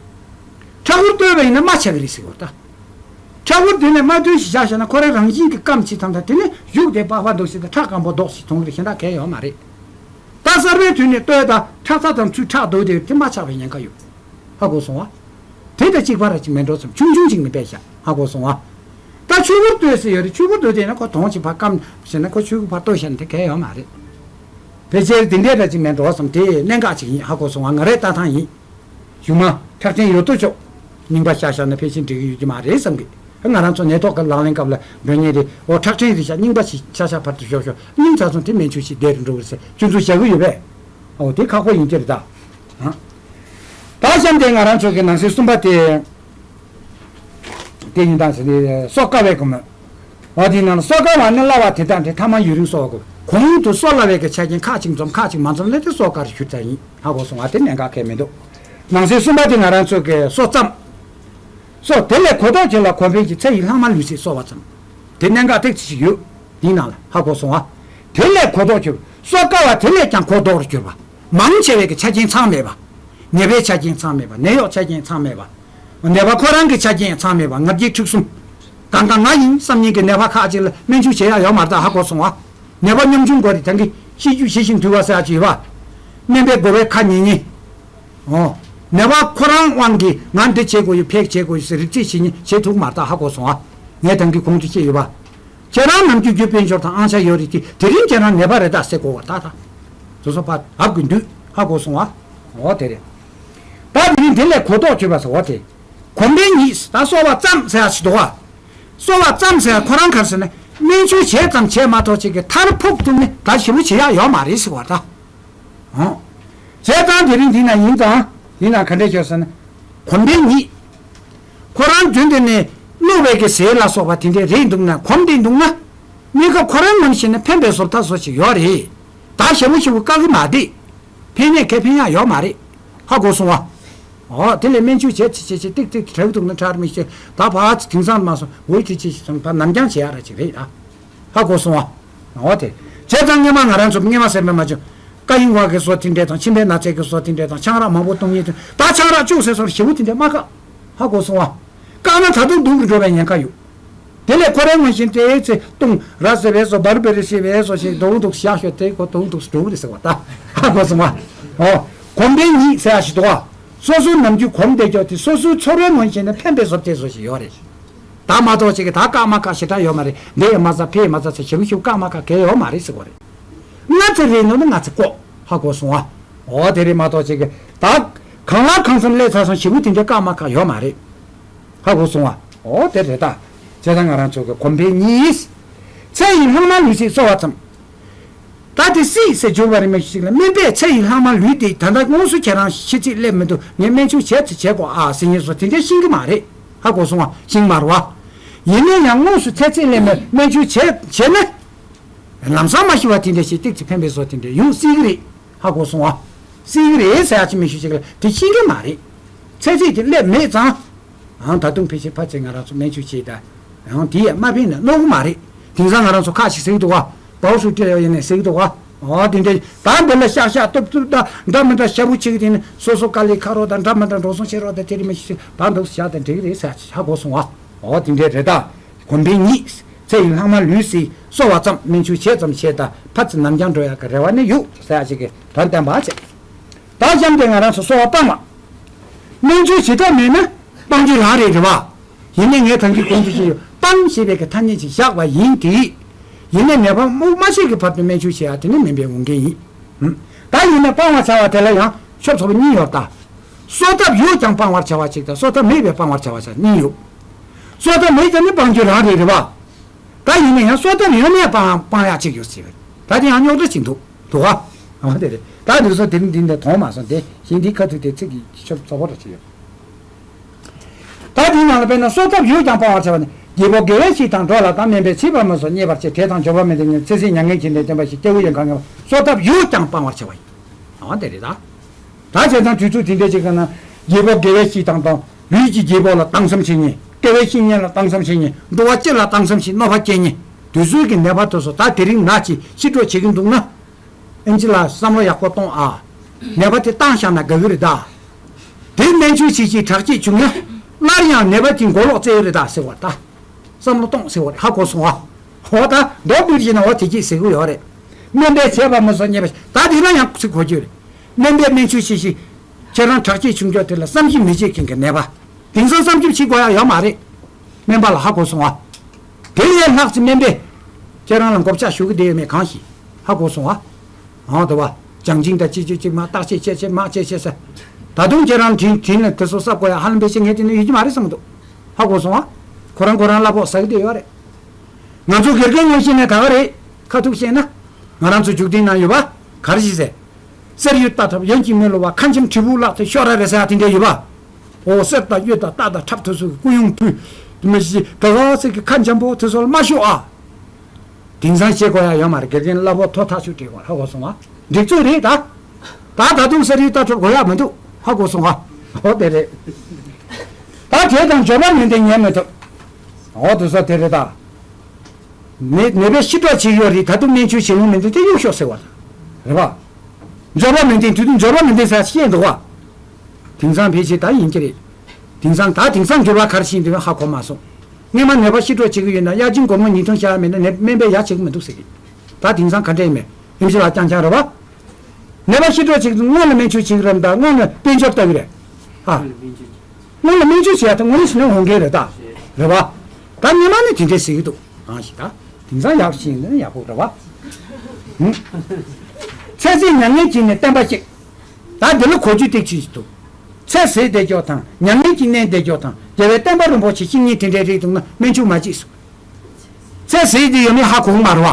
ཁྲག་ཁུར་བརྡོལ་བ་ཡིན་ན་རྨ་ཆགས་ཀྱི་རེད་ཟེར་གི་རེད་ད། ཁྲག་ཁུར་དེ་ནས་རྨ་བརྡོལ་ཞིག་བཞག་བཞག་ན་ཁོ་རང་རང་བཞིན་གྱིས་སྐམ་ཞིག་དང་། ད་དེ་ནས་གཞུག་དེ་པགས་པ་འདུག་ཞིག་དང་ཁྲག་སྐམ་པོ་འདོགས་ཞིག་མཐོང་གི་རེད། གཞན་དག་གལ་ཡོད་མ་རེད། ད་གསར་པའི་དུས་ནས་བརྟོལ་དང་ཁྲག་རྩ་དང་ཚུལ་ཁྲག་བརྡོལ་དེ་དེ་རྨ་ཆགས་པའི་ཉེན་ཁ་ཡོད། ཧ་གོ་སོང་བ། དེ་དང་གཅིག་པ་ར་ཅིག་མེད་འགྲོ་བསམ། ཆུང་ཆུང་ཅིག་ནས་དཔེ་བཞག། ཧ་གོ་སོང་བ། ད་ཆུ་ཁུར་བརྡོལ་ཟེར་ཡོད་རེད། ཆུ་ཁུར་བརྡོལ་དེ་ན་ཁོ་དོང་ཅིག་ཕར་སྐམ་ཞེ་ན་ཁོ་ཆུ་ཁུར་ཕར་བརྡོལ་བཞག་ན་དེ་གལ་ཡོད་མ་རེད། ཕལ་ཆེར་དེ་འདྲའི་ར་ཅིག་མེད་འགྲོ་བསམ། དེ་གནད་འགག་ཅིག་ཡིན། ཧ་གོ་སོང་བ། ང་རའི་ལྟ་སྟངས་ཡིན། གཞུག་མ་ཁྲག་ཕྲན་ཡོད་དོ་ཅོག་རྙིང་པ་བཞག་བཞག་ན་ཕལ་ཆེར་འགྲིག་གི་ཡོད་ཀྱི་མ་རེད་བསམ་གི། ང་རང་ཚོ་ནད་ཐོག་གི་ལག་ལེན་སྐབས་ལ་འགྲོ་མཁན་རེད། འོ་ཁྲག་ཕྲན་རེ་བཞག་རྙིང་པ་ཞིག་ཆ་ཤ་བར་དུ་ཤོར་ཤོར། རྙིང་ཚ་སོང་དེ་སྨན་བཅོས་ཤིག་བསྡད་རུ་འགྲོ་གི་རེད་ཟེར་སྐྱོན་འཛུགས་བྱ་གི་ཡོད་པས། འོ་དེ་ཁག་པོ་ཡིན་གྱི་རེད་ད། ཨ། ད་གཤམ་དེ་ང་རང་ཚོ་གི་ནང་གསེས་གསུམ་པ་དེ། དེ་ཡིན་དང་ཟེར་ནས་གསོ་དཀའ་བའི་སྒོ་མོ། འོ་དེའི་ནང་ལ་གསོ་དཀའ་བ་ནི་སླ་བ་དེ་དག་འདྲེ་ཐ་མ་ཡུན་རིང་གསོ་བ་དགོས། གོང་དུ་གསོ་སླ་བའི་གི་ཆ་རྐྱེན་ཁག་ཅིག་འཛོམས་ཁག་ཅིག་མ་འཛོམས་ལས་དེ་གསོ་དཀའ་རུ་གྱུར་ཚར་ཡིན། ཧ་གོ་སོང་བ། དེ་གནད་འགག་གལ་མི་འདུག། ནང་གསེས་གསུམ་པ་དེ་ང་རང་ཚོ་གི་གསོ་རྩོམ། གསོ་དེ་ལས་གོ་ལྡོག་ཆེ་ལ་གོང་འཕེལ་གྱི་ཚེ་ཡི་ལྷག་མ་ལུས་སའི་གསོ་བ་ཙམ། དེ་གནད་འགག་ཏོག་ཙམ་ཞིག་ཡོད། དེའི་ནང་ལ་ཧ་གོ་སོང་བ། དེ་ལས་གོ་ལྡོག་གྱུར། གསོ་དཀའ་བ་དེ་ལས་ཀྱང་གོ་ལྡོག་རུ་གྱུར་པ། མང་ཆེ་བའི་གི་ཆ་རྐྱེན་ཚང་མེད་པ། ནད་པའི་ཆ་རྐྱེན་ཚང་མེད་པ། ནད་གཡོག་ཆ་རྐྱེན་ཚང་མེད་པ། ནད་པ་ཁོ་རང་གི་ཆ་རྐྱེན་ཚང་མེད་པ། ང་རྒྱལ་འཁྲུག་གསུམ། གང་ག་ང་ཡིན་བསམ་མཁན་གྱི་ནད་པ་ཁག་ཅིག་ལ་སྨན་བཅོས་བྱེད་ཡག་ཡོད་མ་རེད་ད། ཧ་གོ་སོང་བ། ནད་པ་ཉམ་ཆུང་དགོས་རེད། ད་གིན་ཤེས་རྒྱུད་ཤེས་བཞིན་དུལ་བ་ཟེར་ཡག་ཅིག་ཡོད་པ། སྨན་པའི་དགོས་པའི་ཁ་ཉན་ཉན། ཨོ། ནད་པ་ཁོ་རང་དབང་གིས་ང་འདི་བྱེད་དགོས་ཡོད། ཕེག་བྱེད་དགོས་ཡོད་ཟེར་རིག་རྩིས་བྱེད་ཉན་བྱེད་ཐུབ་མ་རེད་ད། ཧ་གོ་སོང་བ། ངས་ད་གིན་གོང་དུ་བཤད་ཡོད་པ། ཁྱེད་རང་ནམ་རྒྱུན་རྒྱུ་དཔལ་འབྱོར་དང་ཨང་ཆ་ཡོད་རེད་དེ། དེ་རིང་ཁྱེད་རང་ནད་པ་རེད་ད་ཟེར་དགོས་པ་ད་ད། དེ་ཚོ་ཕར་ལབ་དགོས་འདུག། ཧ་གོ་སོང་ཨ། འོ་དེ་རེད། ད་དེ་རིང་དེ་ལས་གོ་ལྡོག་གྱུར་པ་ཟེར་འོ་དེ། གོམས་འདྲིས་ཉིད་ད་གསོ་བ་ཙམ་ཟེར་ཡག་ཞིག་འདུག་ཨ། གསོ་བ་ཙམ་ཟེར་ཡག་ཁོ་རང་ག་རེ་ཟེར་ན། སྨན་བཅོས་བྱས་ཙམ་བྱས་མ་གཏོགས་ཅིག་གི་མཐར་ཕུགས་ཐུབ་ནས་ད་ཞེ་པོ་བྱེད་ཡག་ཡོད་མ་རེད་ཟེར་བ་ད། ཨང་། བྱས་ཙང་དེ་རིང་འདི་ན་ཡིན་ཙང་། འདི་ན་ག་འདྲས་ཤོར་ཟེར་ན། གོམས་འདྲིས་ཉིད། ཁོ་རང་རྒྱུན་དུ་ནས་རྣོ་བའི་གི་ཟས་ལ་སོགས་པ་དེ་འདྲས་རེད་འདུག་ན། གོམས་འདྲིས་འདུག་ན། གནས་སྐབས་ཁོ་རང་ངོས་ནས་བཤད་ན་ཕན་པའི་བཟོ་ལྟ་བཟོ་ཞིག་ཡོད་རེད། ད་ཞེ་པོ་ཞེ་པོ་དཀའ་གི་མ་རེད། ཕན་ནས་ཁེ་ཕན་ཡག་ཡོད་མ་རེད། ཧ་གོ་སོང་བ། འོ་དེ་ལས་སྨན་བཅོས་བྱས་བྱས་བྱས་བྱས་ཏིག་ཏིག་དྲག་འདུག་ན་དྲག་མི་ཤེས། ད་ཕར་དེང་སང་མ་སོང་འོ་དེ་ཅི་ཞིག་སོང་ཕར་ནམ་རྒྱང་བྱེད་ཡག་ར་ཅིག་རེད་ད། ཧ་གོ་སོང་བ། འོ་དེ། བྱས་ཙང་སྔོན་མ་ང་རང་ཚོ་སྔོན་མ་ཟེར་མེད་མ་བྱུང་། སྐ་ཡིན་བ་གི་བཟོ་དེ་འདྲས་དང་མཆིན་པའི་ན་ཚའི་གི་བཟོ་དེ་འདྲས་དང་ཆང་རག་མང་པོ་བཏུང་ཡིན་དུས་ད་ཆང་རག་བཅུག་ཟེར་སོང་ཞེ་པོ་དེ་འདྲས་མ་བཀག། ཧ་གོ་སོང་བ། བཀག་ན་ད་དུང་སྡུག་རུ་འགྲོ་བའི་ཉེན་ཁ་ཡོད། དེ་ལས་ཁོ་རང་ངོས་བཞིན་དེའི་ཚེ་བཏུང་ར་ཟེར་བའི་བཟོ་བར་བེ་རི་ཟེར་བའི་བཟོ་ཞིག་དོང་དུ་བཞག་ཤོག་དེ་ཁོ་དོང་དུ་འགྲོ་གི་རེད་ཟེར་བ་ད། ཧ་གོ་སོང་བ། འོ། གོམས་འདྲིས་ཉིད་ཟེར་ཡག་ཞིག་འདུག་བ། སོ་སོའི་ནམ་རྒྱུན་གོམས་བསྡད་ཀྱོག་དེ་སོ་སོའི་ཚོར་བའི་ངོས་བཞིན་ནས་ཕན་པའི་བཟོ་བཅོས་བཟོ་ཞིག་ཡོད་རེད། ད་མ་གཏོགས་ཅིག་གི་ད་བཀག་མ་བཀག་ཞེ་དྲག་ཡོད་མ་རེད། འདི་ཡང་མ་ཟ་ཕེ་ཡང་མ་ཟ་ཚེ་ཞེ་པོ་ཞེ་པོ་བཀག་མ་བཀག་གལ་ཡོད་མ་རེད་ཟེར་གོ་རེད། སྔ་ཚེ་རེད་ནོ་ནི་སྔ་ཚེ་ལྐོག། ཧ་གོ་སོང་བ། འོ་དེ་རེད་མ་གཏོགས་ཅིག་གི་ད་གང་ལ་གང་འཚམ་སླེབས་ཚར་སོང་ཞེ་པོ་དེ་འདྲ་བཀག་མ་བཀག་ཡོད་མ་རེད། ཧ་གོ་སོང་བ། འོ་དེ་རེད་ད། བྱས་ཙང་ང་རང་ཚོ་གི་གོམས་འདྲིས་ཉིད། ཚེ་ཡི་ལྷག་མ་ལུས་སའི་གསོ་བ་ཙམ། ད་དེ་སྲིད་ཟེར་བསྒྱུར་བ་རེད། མི་ཞིག་ལ་སྨན་པས་ཚེ་ཡི་ལྷག་མ་ལུས་ཏེ། ད་ལྟ་དངོས་སུ་ཁྱེད་རང་ཤི་ཚེ་སླེབས་མི་འདུག་ངས་སྨན་བཅོས་བྱས་ཚེ་བྱེད་དགོས་ཨ་ཟེར་ཉེས་སོ་དེ་འདྲ་ཤེས་ཀྱི་མ་རེད། ཧ་གོ་སོང་བ། ཤེས་མ་རེད་བ། ཡིན་ན་ཡང་དངོས་སུ་ཚེ་ཚད་ལས་མེད་སྨན་བཅོས་བྱས་བྱས་ན། ལམ་སང་མ་ཤི་བ་དེ་འདྲ་ཞིག་ཏིག་ཙི་ཕན་པའི་བཟོ་དེ་འདྲ་ཡོང་སྲིད་ཀྱི་རེད། ཧ་གོ་སོང་བ། སྲིད་ཀྱི་རེད་ཟེར་ཡ་ཅིག་མི་ཤེས་ཅིག་ལ་དེ་ཤེས་ཀྱི་མ་རེད། ཚེ་ཚད་དེ་སླེབས་མེད་ཙང་། ཨང་ད་དུང་ཕལ་ཆེར་ཕལ་ཆེར་ང་རང་ཚོ་སྨན་བཅོས་བྱས་ད། ཨང་དེ་ཡང་མ་ཕན་ན་གནོད་གི་མ་རེད། དེང་སང་ང་རང་ཚོ་ཁ་ཞིག་ཟེར་གི་འདུག་བ། བའོ་ཧྲུའུ་ཏི་ཡོ་ཡིན་ནས་ཟེར་གི་འདུག་བ། ཨོ་དེ་འདྲ་ད་འདི་ལ་ཤག་ཤག་ཏུབ་ཏུབ་ད་འདྲ་མི་འདྲ་ཤ་བོ་ཆེ་གི་དེ་ནི་སོ་སོ་དཀའ་ལས་ཁག་རོགས་ད་འདྲ་མི་འདྲ་འགྲོ་སོང་བྱེད་རོགས་ད་དེ་རིགས་མི་ཤེས་ད་འདུག་བཞག་ད་འགྲིག་གི་རེད་ཟེར་ཧ་གོ་སོང་བ། ཨོ་དེ་འདྲ་རེད་ད། གོམ་པའི་གཉིས། ཚེ་ཡི་ལྷག་མ་ལུས་སྲིད་གསོ་བ་ཙམ་སྨན་བཅོས་བྱས་ཙམ་བྱས་ད་ཕར་ཚུར་ནམ་རྒྱང་འགྲོ་ཡག་གི་རེ་བ་ནི་ཡོད་ཟེར་ཡག་ཅིག་གི་དོན་བསྟན་པ་བྱས། ད་གཤམ་དེ་ང་རང་ཚོ་གསོ་བ་སྤང་བ། སྨན་བཅོས་བྱེད་ཐབས་མེད་ན་སྤང་རྒྱུ་རང་རེད་རེད་བ། ཡིན་ནའི་ངས་ད་གིན་གོང་དུ་བཤད་ཡོད་སྤང་ཞེས་པའི་གི་ཐ་སྙད་ཅིག་བཞག་པ་ཡིན་ཏེ། ཡིན་ནའི་ནད་པ་སྨུག་མ་ཤེས་ཀྱི་བར་དུ་སྨན་བཅོས་བྱེད་ཡག་དེ་ནི་སྨན་པའི་འོས་འགན་ཡིན། ད་ཡིན་ནའི་སྤང་བར་བྱ་བ་དེ་ལ་ཡང་ཆོས་ཚོགས་པ་གཉིས་ཡོད་ད། གསོ་ཐབས་ཡོད་ཀྱང་སྤང་བར་བྱ་བ་གཅིག་དང་གསོ་ཐབས་མེད་པས་སྤང་བར་བྱ་བ་གཉིས་ཡོད། གསོ་ཐབས་མེད་ཀྱང་ནི་སྤང་རྒྱུ་རང་རེད་རེད་བ། ད་ཡིན་ན་ཡང་གསོ་ཐབས་ཡོད་ནའི་སྤང་སྤང་ཡག་ཅིག་ཡོད་ཟེར་བས། ད་དེ་ཡང་རྙོག་དྲ་ཅིག་འདུག་འདུག་ག་ཨ་དེ་རེད། ད་འདི་ཚོ་དེ་རིང་འདི་འདི་མཐོང་མ་སོང་དེ་གཞན་འདི་ཁ་ཐུག་དེ་ཚིག་གི་ཆོས་ཚོགས་པ་ར་ཅིག་ཡོད། ད་དེའི་ནང་ལ་དཔེར་ན་གསོ་ཐབས་ཡོད་ཀྱང་སྤང་བར་བྱ་བ་ནི། རྒྱལ་པོ་དགེ་བའི་བཤེས་དང་འགྲོགས་ལ་དང་། སྨན་པས་ཚིག་པ་མི་སོགས་མཉེས་པར་བྱེད། བྲེད་དང་འབྱོར་པ་མི་ལྡན་ཉིད། ཚེ་ཟད་མྱ་ངན་གྱིས་ནི་བསྟན་པ་ཞིག་སྐྱེ་བོ་ཡོངས་གང་ངེས་པ། གསོ་ཐབས་ཡོད་ཀྱང་སྤང་བར་བྱ་བ་ཡིན། འོ་དེ་རེད་ད། ད་བྱས་ཙང་དུས་ཚོད་དེ་འདྲ་ཅིག་ག་ན་རྒྱལ་པོ་དགེ་བའི་བཤེས་དང་དང་ལུས་ཀྱི་རྒྱལ་པོ་ལ་གཏང་བསམ་བྱེད་ཉེན། དགེ་བའི་བཤེས་གཉེན་ལ་གཏང་བསམ་བྱེད་ཉེན། འགྲོ་བ་སྤྱི་ལ་གཏང་བསམ་བྱེད་གནོད་པ་སྐྱེལ་ཉེན། དུས་ཚོད་ཀྱི་ནད་པ་དེ་ཚོ་ད་དེ་རིང་ན་ཅིག་ཤི་འགྲོ་བྱེད་ཀྱི་འདུག་ན། ཨེམ་ཆི་ལགས་བསམ་བློ་ཡག་པོ་གཏོང་ཨ། ནད་པ་དེ་བཏང་བཞག་ན་དགའ་གི་རེད་ད། དེ་སྨན་བཅོས་བྱེད་ཀྱི་དྲག་སྐྱེད་བྱུང་ན། སླར་ཡང་ནད་པ་དེ་མགོ་ལོག་བཙལ་གི་རེད་ད་ཟེར་བ་ད། བསམ་བློ་གཏོང་ཟེར་བ་རེད། ཧ་གོ་སོང་ཨ། འོ་ད་མདོར་བསྡུས་བྱས་ན་འོ་དེ་སྐད་ཟེར་གི་ཡོད་རེད། སྨན་པས་ཚིག་པ་མི་སོགས་མཉེས་པ་ཞིག་ད་དེ་ལ་ཡང་ཚིག་གོ་རྒྱུ་རེད། སྨན་པས་སྨན་བཅོས་བྱེད་ཞིག་ཁྱེད་རང་དྲག་སྐྱེད་བྱུང་ཀྱོག་དེ་ལ་བསམ་གཞིག་མི་བྱེད་མཁན་གྱི་ནད་པ། དེང་སང་བསམ་གཞིག་བྱེད་དགོས་ཡ་ཡོད་མ་རེད། སྨན་པ་ལ་ཧ་གོ་སོང་ཨ། དེ་ལས་ལྷག་ཅིག་སྨན་པས་ཁྱེད་རང་ལ་མགོ་བཅག་ཞུ་གི་བསྡད་ཡོད་མེད་གང་ཤེས། ཧ་གོ་སོང་ཨ། འོ་དེ་བ། བྱང་ཆིངས་དང་ཅི་ཅི་ཅིག་མ་བརྟག་དཔྱད་བྱས་བྱས་མ་བྱས་བྱས་ཟེར། ད་དུང་ཁྱེད་རང་དྲིན་དྲིན་ལ་དེ་ཚོ་གསབ་དགོས་ཡ་ཧ་ལམ་པའི་ཆེད་ངས་དེ་ནས་ཡོད་ཀྱི་མ་རེད་བསམ་གི་འདུག་ཧ་གོ་སོང་ཨ། ཁོ་རང་ཁོ་རང་གླ་ཕོགས་ཟ་གི་བསྡད་ཡོད་རེད། ང་ཚོ་དགེ་རྒན་ངོ་ཤེས་ནས་ད་ག་རེད། ཁ་ཐུག་བཤད་ན། ང་རང་ཚོ་འཇུག་རྟེན་ནང་ཡོད་པ། ག་རེ་ཞིག་ཟེར། གསེར་གཡུ་རྟ་ཁྲབ་ཡོན་གྱིས་མི་བསླུ་བ། ཁ་འཆམ་དྲིལ་བུ་ལག་ཏུ་ཤོག་ར་རེད་ཟེར་ཡ་དེ་འདྲ་ཡོད་པ། འོ་གསེར་དང་གཡུ་དང་རྟ་དང་ཁྲབ་དེ་ཚོ་གི་སྐུ་ཡོན་ཕུལ། དེ་མི་ཞིག་ག་ག་ཚོད་ཀྱི་ཁ་འཆམ་པོ་དེ་ཚོ་ལ་མ་ཤོག་ཨ། དེང་སང་བྱེད་དགོས་ཡ་ཡོད་མ་རེད། དགེ་རྒན་གླ་ཕོགས་ཐོབ་ཐག་ཆོད་བྲིས་དགོས་ཧ་གོ་སོང་ཨ། འགྲིག་ཚོད་རེད་ད། ད་ད་དུང་གསེར་གཡུ་རྟ་ཁྲབ་དགོས་ཡ་མི་འདུག་ཧ་གོ་སོང་ཨ། འོ་དེ་རེད། ད་བྲེད་དང་འབྱོར་པ་མི་ལྡན་ཉན་མི་ཐུབ། འོ་དེ་ཚོ་དེ་རེད་ད། ནད་ནད་པས་ཤི་འགྲོ་བྱེད་ཡོད་རེད། ད་དུང་སྨན་བཅོས་བྱེད་ལུགས་མི་འདུག་དེ་གཡུག་ཤོག་ཟེར་བ་རེད་བ། འབྱོར་པ་མི་ལྡན་དུས་དུས་འབྱོར་པ་མི་ལྡན་ཟེར་བཤད་འདུག་བ། དེང་སང་ཕལ་ཆེར་ད་ཡིན་གྱི་རེད། དེང་སང་ད་དེང་སང་འབྱོར་པ་ག་རེ་ཤེས་འདུག་ཧ་གོ་མ་སོང་། སྔོན་མ་ནད་པ་ཤི་འགྲོ་བྱེད་ཀྱི་ཡོད་ན་གཡག་ཆེན་སྒོར་མོ་ཉིས་སྟོང་བཞག་མེད་ན་ནད་སྨན་པས་ཡ་བྱེད་ཀྱི་མི་འདུག་ཟེར་གི། ད་དེང་སང་ག་འདྲ་ཡིན་མེད་ཨེམ་ཆི་ལགས་རྐྱང་རྐྱང་རེད་བ། ནད་པ་ཤི་འགྲོ་བྱེད་ཀྱི་སྔོན་ལ་སྨན་བཅོས་བྱེད་ཀྱི་རེད་ད་སྔོན་ལ་དཔལ་འབྱོར་ལྟ་གི་རེད། ཨ། སྔོན་ལ་སྨན་བཅོས་བྱས་ད་སྔོན་ལ་ཞི་ལན་འོང་མཁན་རེད་ད། རེད་བ། ད་སྔོན་མ་ནི་དེ་འདྲས་ཟེར་གྱི་འདུག་ཨང་ཞིག་ད། དེང་སང་ཡག་ཤིང་ནི་ཡག་པོ་རེད་བ། ཧུམ། ཚེ་ཟད་མྱ་ངན་གྱིས་ནི་བསྟན་པ་གཅིག་ད་འདི་ལ་གོ་རྒྱུ་ཏིག་ཅིག་འདུག་ཚེ་ཟད་བསྡད་ཀྱོག་དང་མྱ་ངན་གྱིས་མནན་བསྡད་ཀྱོག་དང་རྒྱལ་བའི་བསྟན་པ་རིན་པོ་ཆེ་བཤིག་ཉེན་དེ་འདྲས་རེད་འདུག་ན་སྨན་བཅོས་མ་བྱེད་གསུངས། ཚེ་ཟད་དེ་ཡོད་མེད་ཧ་གོ་གི་མ་རེད་བ།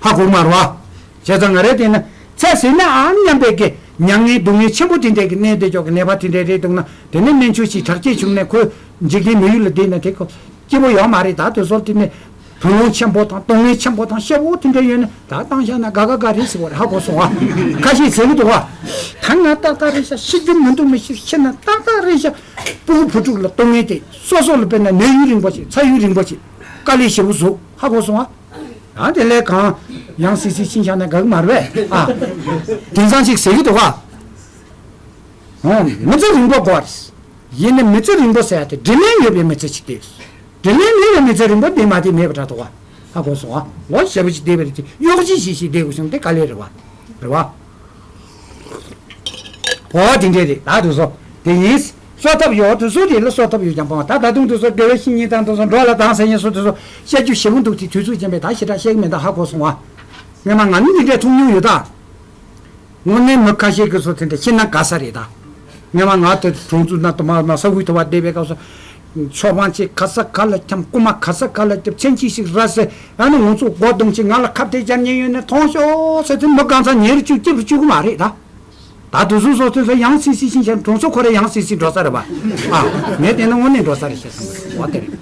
ཧ་གོ་གི་མ་རེད་བ། བྱས་ཙང་ང་རས་བལྟས་ན་ཚེ་ཟད་ན་ཨང་སྙམ་པའི་གི་མྱ་ངན་སྡུག་བསྔལ་ཆེན་པོ་དེ་འདྲའི་གི་གནས་དེ་ཅོག་གི་ནད་པ་དེ་འདྲའི་རེད་འདུག་ན་དེ་ནས་སྨན་བཅོས་ཤིག་དྲག་སྐྱེད་བྱུང་ནས་ཁོ་འཇིག་རྟེན་མི་ཡུལ་ལ་བསྡད་ན་དེ་ཁོ་སྐྱིད་པོ་ཡོད་མ་རེད། ད་དེ་ཚོ་དེ་ནས་བུ་ལོན་ཆེན་པོ་དང་དོན་ངན་ཆེན་པོ་དང་ཤེད་པོ་དེ་འདྲ་ཡོད་ན་ད་བཏང་བཞག་ན་དགའ་དགའ་དགའ་རེད་ཟེར་བ་རེད། ཧ་གོ་སོང་བ། ཁ་ཤས་ཟེར་གི་འདུག་བ། ད་ང་ཏག་ཏག་རེད་ཤག་ཤི་རྒྱུ་མི་འདུག་མི་ཤི་ཤི་ན་ཏག་ཏག་རེད་ཤག་སྤུ་གུ་བུ་ཕྲུག་ལ་གཏོང་ངེས་དེ་སོ་སོ་ལ་དཔེར་ན་ནད་ཡུན་རིང་པོ་ཞིག་ཚ་ཡུན་རིང་པོ་ཞིག་དཀའ་ལས་ཞེ་པོ་བཟོ། ཧ་གོ་སོང་ཨ། ཡང་དེ་ལས་གང་ཡང་སི་སི་ཕྱིན་བཞག་ན་དགའ་གི་མ་རེད་པས་ཨ། དེང་སང་ཅིག་ཟེར་གི་འདུག་ག་ཨོ་མི་ཚེ་རིང་པོ་དགོས་རེད། ཡིན་ནའི་མི་ཚེ་རིང་པོ་ཟེར་ཡ་དེ་དྲིན་ལན་ཡོད་པའི་མི་ཚེ་ཅིག་དེ་རེད། དྲིན་ལན་མེད་པའི་མི་ཚེ་རིང་པོ་དེ་མ་དེ་མེད་པ་འདྲ་འདུག་ག་ཧ་གོ་སོང་ཨ། ལོ་ཞེ་པོ་ཅིག་བསྡད་པ་རེད་དེ་གཡོག་བྱེད་བྱེད་བྱེད་བསྡད་དགོས་བྱུང་དེ་དཀའ་ལས་རེད་བ། རེད་བ། འོ་དེ་འདྲས་རེད་ད་དུ་སོ། དེ་ཡིན། གསོ་ཐབས་ཡོད་དུ་སོ་དེ་ལ་གསོ་ཐབས་ཡོད་ཀྱང་སྤང་བ་ད་ད་དུང་དུ་སོ་དགེ་བའི་བཤེས་གཉེན་དང་དུ་སོ་འགྲོ་ལ་དང་ཟེར་ཉེན་སོ་དུ་སོ་བཤད་རྒྱུ་ཞེ་པོ་འདུག་དེ་དུས་ཚོད་ཅན་པས་ད་ཞེ་དྲག་བཤད་གི་མེད་ད་ཧ་གོ་སོང་བ། སྔོན་མ་ང་ནི་འདི་འདྲས་མཐོང་མྱོང་ཡོད་ད། དངོས་གནས་མི་ཁ་ཤས་ཀྱི་སོ་དེ་འདྲས་ཤི་ན་དགའ་ས་རེད་ད། སྔོན་མ་ང་དེ་གྲོང་ཚོ་ན་དུ་མ་ན་ས་ཁུལ་དུ་བ་བསྡད་པའི་སྐབས་སུ། མཆོད་པ་ཅིག་ག་ས་ག་ལ་འཁྱམ། རྐུ་མ་ག་ས་ག་ལ་རྒྱབ། མཚན་ཅིག་ཞིག་ར་ཟེར། ཨ་ནི་ང་ཚོ་སྒོ་རྡུང་ཅིག་ང་ལ་ཁ་གཏད་བཅར་ཉེན་ཡོད་ནས་ཐོངས་ཤོག་ཟེར་དུས་མི་གང་ཚང་ཉེ་རུ་བཅུག་སྐྱིད་རུ་བཅུག་གི་མ་རེད་ད། ད་དུས་སུ་སོ་སོ་སོ་ཡང་སི་སི་ཕྱིན་ཆད་གྲོང་ཚོ་ཁོ་རེ་ཡང་སི་སི་འགྲོ་ས་རེད་པ། ཨ། ངས་བལྟས་ན་དངོས་གནས་འགྲོ་ས་རེད་ཤག་བསམ་གི་འོ་དེ་རེད།